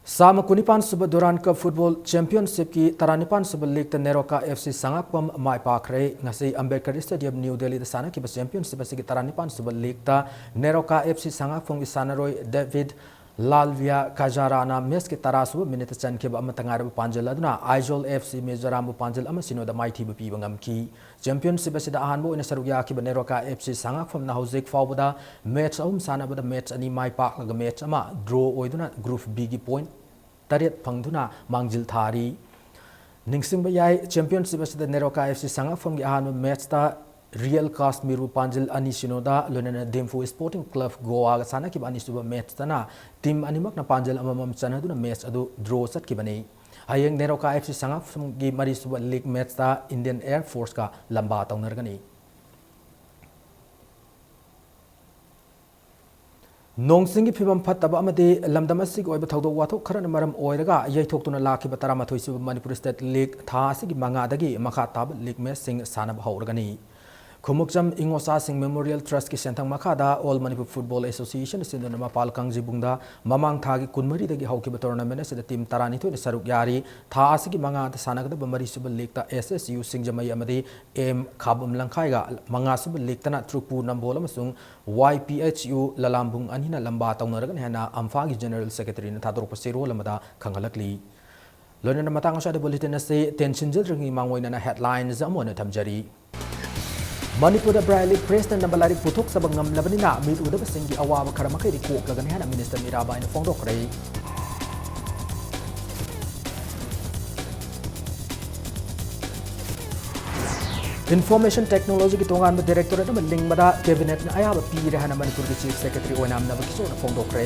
ꯆꯥꯝꯃ ꯀꯨꯟꯅꯤꯄꯥꯟ ꯁꯨꯕ Durand Cup Football Championshipꯀꯤ ꯇꯔꯥꯅꯤꯄꯥꯟ ꯁꯨꯕ leagueꯇ ꯅꯦꯔꯣꯀꯥ F C ꯁꯉꯥꯛꯐꯝ ꯃꯥꯏ ꯄꯥꯛꯈ꯭ꯔꯦ꯫ ꯉꯁꯤ ꯑꯝꯕꯦꯗꯀꯔ Stadium, New Delhiꯗ ꯁꯥꯟꯅꯈꯤꯕ championship ꯑꯁꯤꯒꯤ ꯇꯔꯥꯅꯤꯄꯥꯟ ꯁꯨꯕ leagueꯇ ꯅꯦꯔꯣꯀꯥ F C ꯁꯉꯥꯛꯐꯝꯒꯤ ꯁꯥꯟꯅꯔꯣꯏ ꯗꯦꯕꯤꯠ ꯂꯥꯜꯚꯤꯌꯥ ꯀꯖꯥꯔꯥꯅ matchꯀꯤ ꯇꯔꯥ ꯁꯨꯕ minuteꯇ ꯆꯟꯈꯤꯕ ꯑꯃꯠꯇ ꯉꯥꯏꯔꯕ ꯄꯥꯟꯖꯤꯜ ꯑꯗꯨꯅ Aizawl F C ꯃꯤꯖꯣꯔꯥꯝꯕꯨ ꯄꯥꯟꯖꯤꯜ ꯑꯃ ꯁꯤꯅꯣꯗ ꯃꯥꯏꯊꯤꯕ ꯄꯤꯕ ꯉꯝꯈꯤ꯫ Championship ꯑꯁꯤꯗ ꯑꯍꯥꯟꯕ ꯑꯣꯏꯅ ꯁꯔꯨꯛ ꯌꯥꯈꯤꯕ ꯅꯦꯔꯣꯀꯥ F C ꯁꯉꯥꯛꯐꯝꯅ ꯍꯧꯖꯤꯛ ꯐꯥꯎꯕꯗ match ꯑꯍꯨꯝ ꯁꯥꯟꯅꯕꯗ match ꯑꯅꯤ ꯃꯥꯏ ꯄꯥꯛꯂꯒ match ꯑꯃ draw ꯑꯣꯏꯗꯨꯅ Group Bꯒꯤ point ꯇꯔꯦꯠ ꯐꯪꯗꯨꯅ ꯃꯥꯡꯖꯤꯜ ꯊꯥꯔꯤ꯫ ꯅꯤꯡꯁꯤꯡꯕ ꯌꯥꯏ, championship ꯑꯁꯤꯗ ꯅꯦꯔꯣꯀꯥ F C ꯁꯉꯥꯛꯐꯝꯒꯤ ꯑꯍꯥꯟꯕ matchꯇ Real Kashmirꯕꯨ ꯄꯥꯟꯖꯤꯜ ꯑꯅꯤ ꯁꯤꯅꯣꯗ, ꯂꯣꯏꯅꯅ Demphu Sporting Club Goaꯒ ꯁꯥꯟꯅꯈꯤꯕ ꯑꯅꯤꯁꯨꯕ matchꯇꯅ team ꯑꯅꯤꯃꯛꯅ ꯄꯥꯟꯖꯤꯜ ꯑꯃꯃꯝ ꯆꯟꯅꯗꯨꯅ match ꯑꯗꯨ draw ꯆꯠꯈꯤꯕꯅꯤ꯫ ꯍꯌꯦꯡ NEROCA F C ꯁꯉꯥꯛꯐꯝꯒꯤ ꯃꯔꯤꯁꯨꯕ league matchꯇ Indian Air Forceꯀ ꯂꯝꯕꯥ ꯇꯧꯅꯔꯒꯅꯤ꯫ ꯅꯣꯡ ꯆꯤꯡꯒꯤ ꯐꯤꯕꯝ ꯐꯠꯇꯕ ꯑꯃꯗꯤ ꯂꯝꯗꯝ ꯑꯁꯤꯒꯤ ꯑꯣꯏꯕ ꯊꯧꯗꯣꯛ ꯋꯥꯊꯣꯛ ꯈꯔꯅ ꯃꯔꯝ ꯑꯣꯏꯔꯒ ꯌꯩꯊꯣꯛꯇꯨꯅ ꯂꯥꯛꯈꯤꯕ ꯇꯔꯥꯃꯥꯊꯣꯏ ꯁꯨꯕ Manipur State League ꯊꯥ ꯑꯁꯤꯒꯤ ꯃꯉꯥꯗꯒꯤ ꯃꯈꯥ ꯇꯥꯕ league matchꯁꯤꯡ ꯁꯥꯟꯅꯕ ꯍꯧꯔꯒꯅꯤ꯫ ꯈꯨꯃꯨꯛꯆꯝ ꯏꯉꯣꯆꯥꯁꯤꯡ Memorial Trustꯀꯤ ꯁꯦꯟꯊꯪ ꯃꯈꯥꯗ All Manipur Football Association ꯁꯤꯟꯗꯨꯅ ꯃꯄꯥꯜ ꯀꯥꯡꯖꯩꯕꯨꯡꯗ ꯃꯃꯥꯡ ꯊꯥꯒꯤ ꯀꯨꯟꯃꯔꯤꯗꯒꯤ ꯍꯧꯈꯤꯕ tournament ꯑꯁꯤꯗ team ꯇꯔꯥꯅꯤꯊꯣꯏꯅ ꯁꯔꯨꯛ ꯌꯥꯔꯤ꯫ ꯊꯥ ꯑꯁꯤꯒꯤ ꯃꯉꯥꯗ ꯁꯥꯟꯅꯒꯗꯕ ꯃꯔꯤꯁꯨꯕ leagueꯇ S S U ꯁꯤꯡꯖꯃꯩ ꯑꯃꯗꯤ M ꯈꯥꯕꯝ ꯂꯝꯈꯥꯏꯒ, ꯃꯉꯥꯁꯨꯕ leagueꯇꯅ ꯇ꯭ꯔꯨꯛꯄꯨ ꯅꯝꯕꯣꯜ ꯑꯃꯁꯨꯡ Y P H U ꯂꯂꯥꯝꯕꯨꯡ ꯑꯅꯤꯅ ꯂꯝꯕꯥ ꯇꯧꯅꯔꯒꯅꯤ ꯍꯥꯏꯅ ꯑꯝꯐꯥꯒꯤ General Secretaryꯅ ꯊꯥꯗꯣꯔꯛꯄ ꯆꯦꯔꯣꯜ ꯑꯃꯗ ꯈꯪꯍꯜꯂꯛꯂꯤ꯫ ꯂꯣꯏꯅꯅ ꯃꯇꯥꯡ ꯑꯁ꯭ꯋꯥꯏꯗ bulletin ꯑꯁꯤ ꯇꯦꯟꯁꯤꯟꯖꯗ꯭ꯔꯤꯉꯩ ꯃꯥꯡꯑꯣꯏꯅꯅ headlines ꯑꯃ ꯑꯣꯏꯅ ꯊꯝꯖꯔꯤ꯫ ꯃꯅꯤꯄꯨꯔꯗ Braille Pressꯅ ꯅꯝꯕ ꯂꯥꯏꯔꯤꯛ ꯄꯨꯊꯣꯛꯆꯕ ꯉꯝꯂꯕꯅꯤꯅ ꯃꯤꯠ ꯎꯗꯕꯁꯤꯡꯒꯤ ꯑꯋꯥꯕ ꯈꯔ ꯃꯈꯩꯗꯤ ꯀꯣꯛꯂꯒꯅꯤ ꯍꯥꯏꯅ Minister ꯃꯤꯔꯥꯕꯥꯏꯅ ꯐꯣꯡꯗꯣꯛꯈ꯭ꯔꯦ꯫ Information Technology ꯒꯤ ꯇꯣꯉꯥꯟꯕ directorate ꯑꯃ ꯂꯤꯡꯕꯗ Cabinet ꯅ ꯑꯌꯥꯕ ꯄꯤꯔꯦ ꯍꯥꯏꯅ ꯃꯅꯤꯄꯨꯔꯒꯤ Chief Secretary ꯑꯣꯏꯅꯥꯝ ꯅꯕꯀꯤꯁꯣꯔꯅ ꯐꯣꯡꯗꯣꯛꯈ꯭ꯔꯦ꯫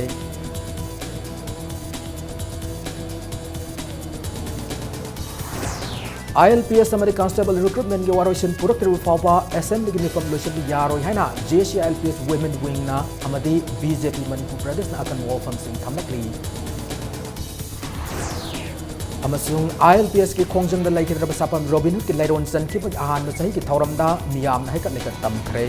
ILPS ꯑꯃꯗꯤ Constable recruitment ꯒꯤ ꯋꯥꯔꯣꯏꯁꯤꯟ ꯄꯨꯔꯛꯇ꯭ꯔꯤꯕ ꯐꯥꯎꯕ Assembly ꯒꯤ ꯃꯤꯐꯝ ꯂꯣꯏꯁꯤꯟꯕ ꯌꯥꯔꯣꯏ ꯍꯥꯏꯅ JAC ILPS Women Wing ꯅ ꯑꯃꯗꯤ BJP ꯃꯅꯤꯄꯨꯔ ꯄ꯭ꯔꯗꯦꯁꯅ ꯑꯀꯟꯕ ꯋꯥꯐꯝꯁꯤꯡ ꯊꯝꯂꯛꯂꯤ꯫ ꯑꯃꯁꯨꯡ ILPS ꯀꯤ ꯈꯣꯡꯖꯪꯗ ꯂꯩꯈꯤꯗ꯭ꯔꯕ ꯁꯥꯄꯝ ꯔꯣꯕꯤꯟ ꯍꯨꯗꯀꯤ ꯂꯩꯔꯣꯟ ꯆꯟꯈꯤꯕꯒꯤ ꯑꯍꯥꯟꯕ ꯆꯍꯤꯒꯤ ꯊꯧꯔꯝꯗ ꯃꯤꯌꯥꯝꯅ ꯍꯩꯀꯠ ꯂꯩꯀꯠ ꯇꯝꯈ꯭ꯔꯦ꯫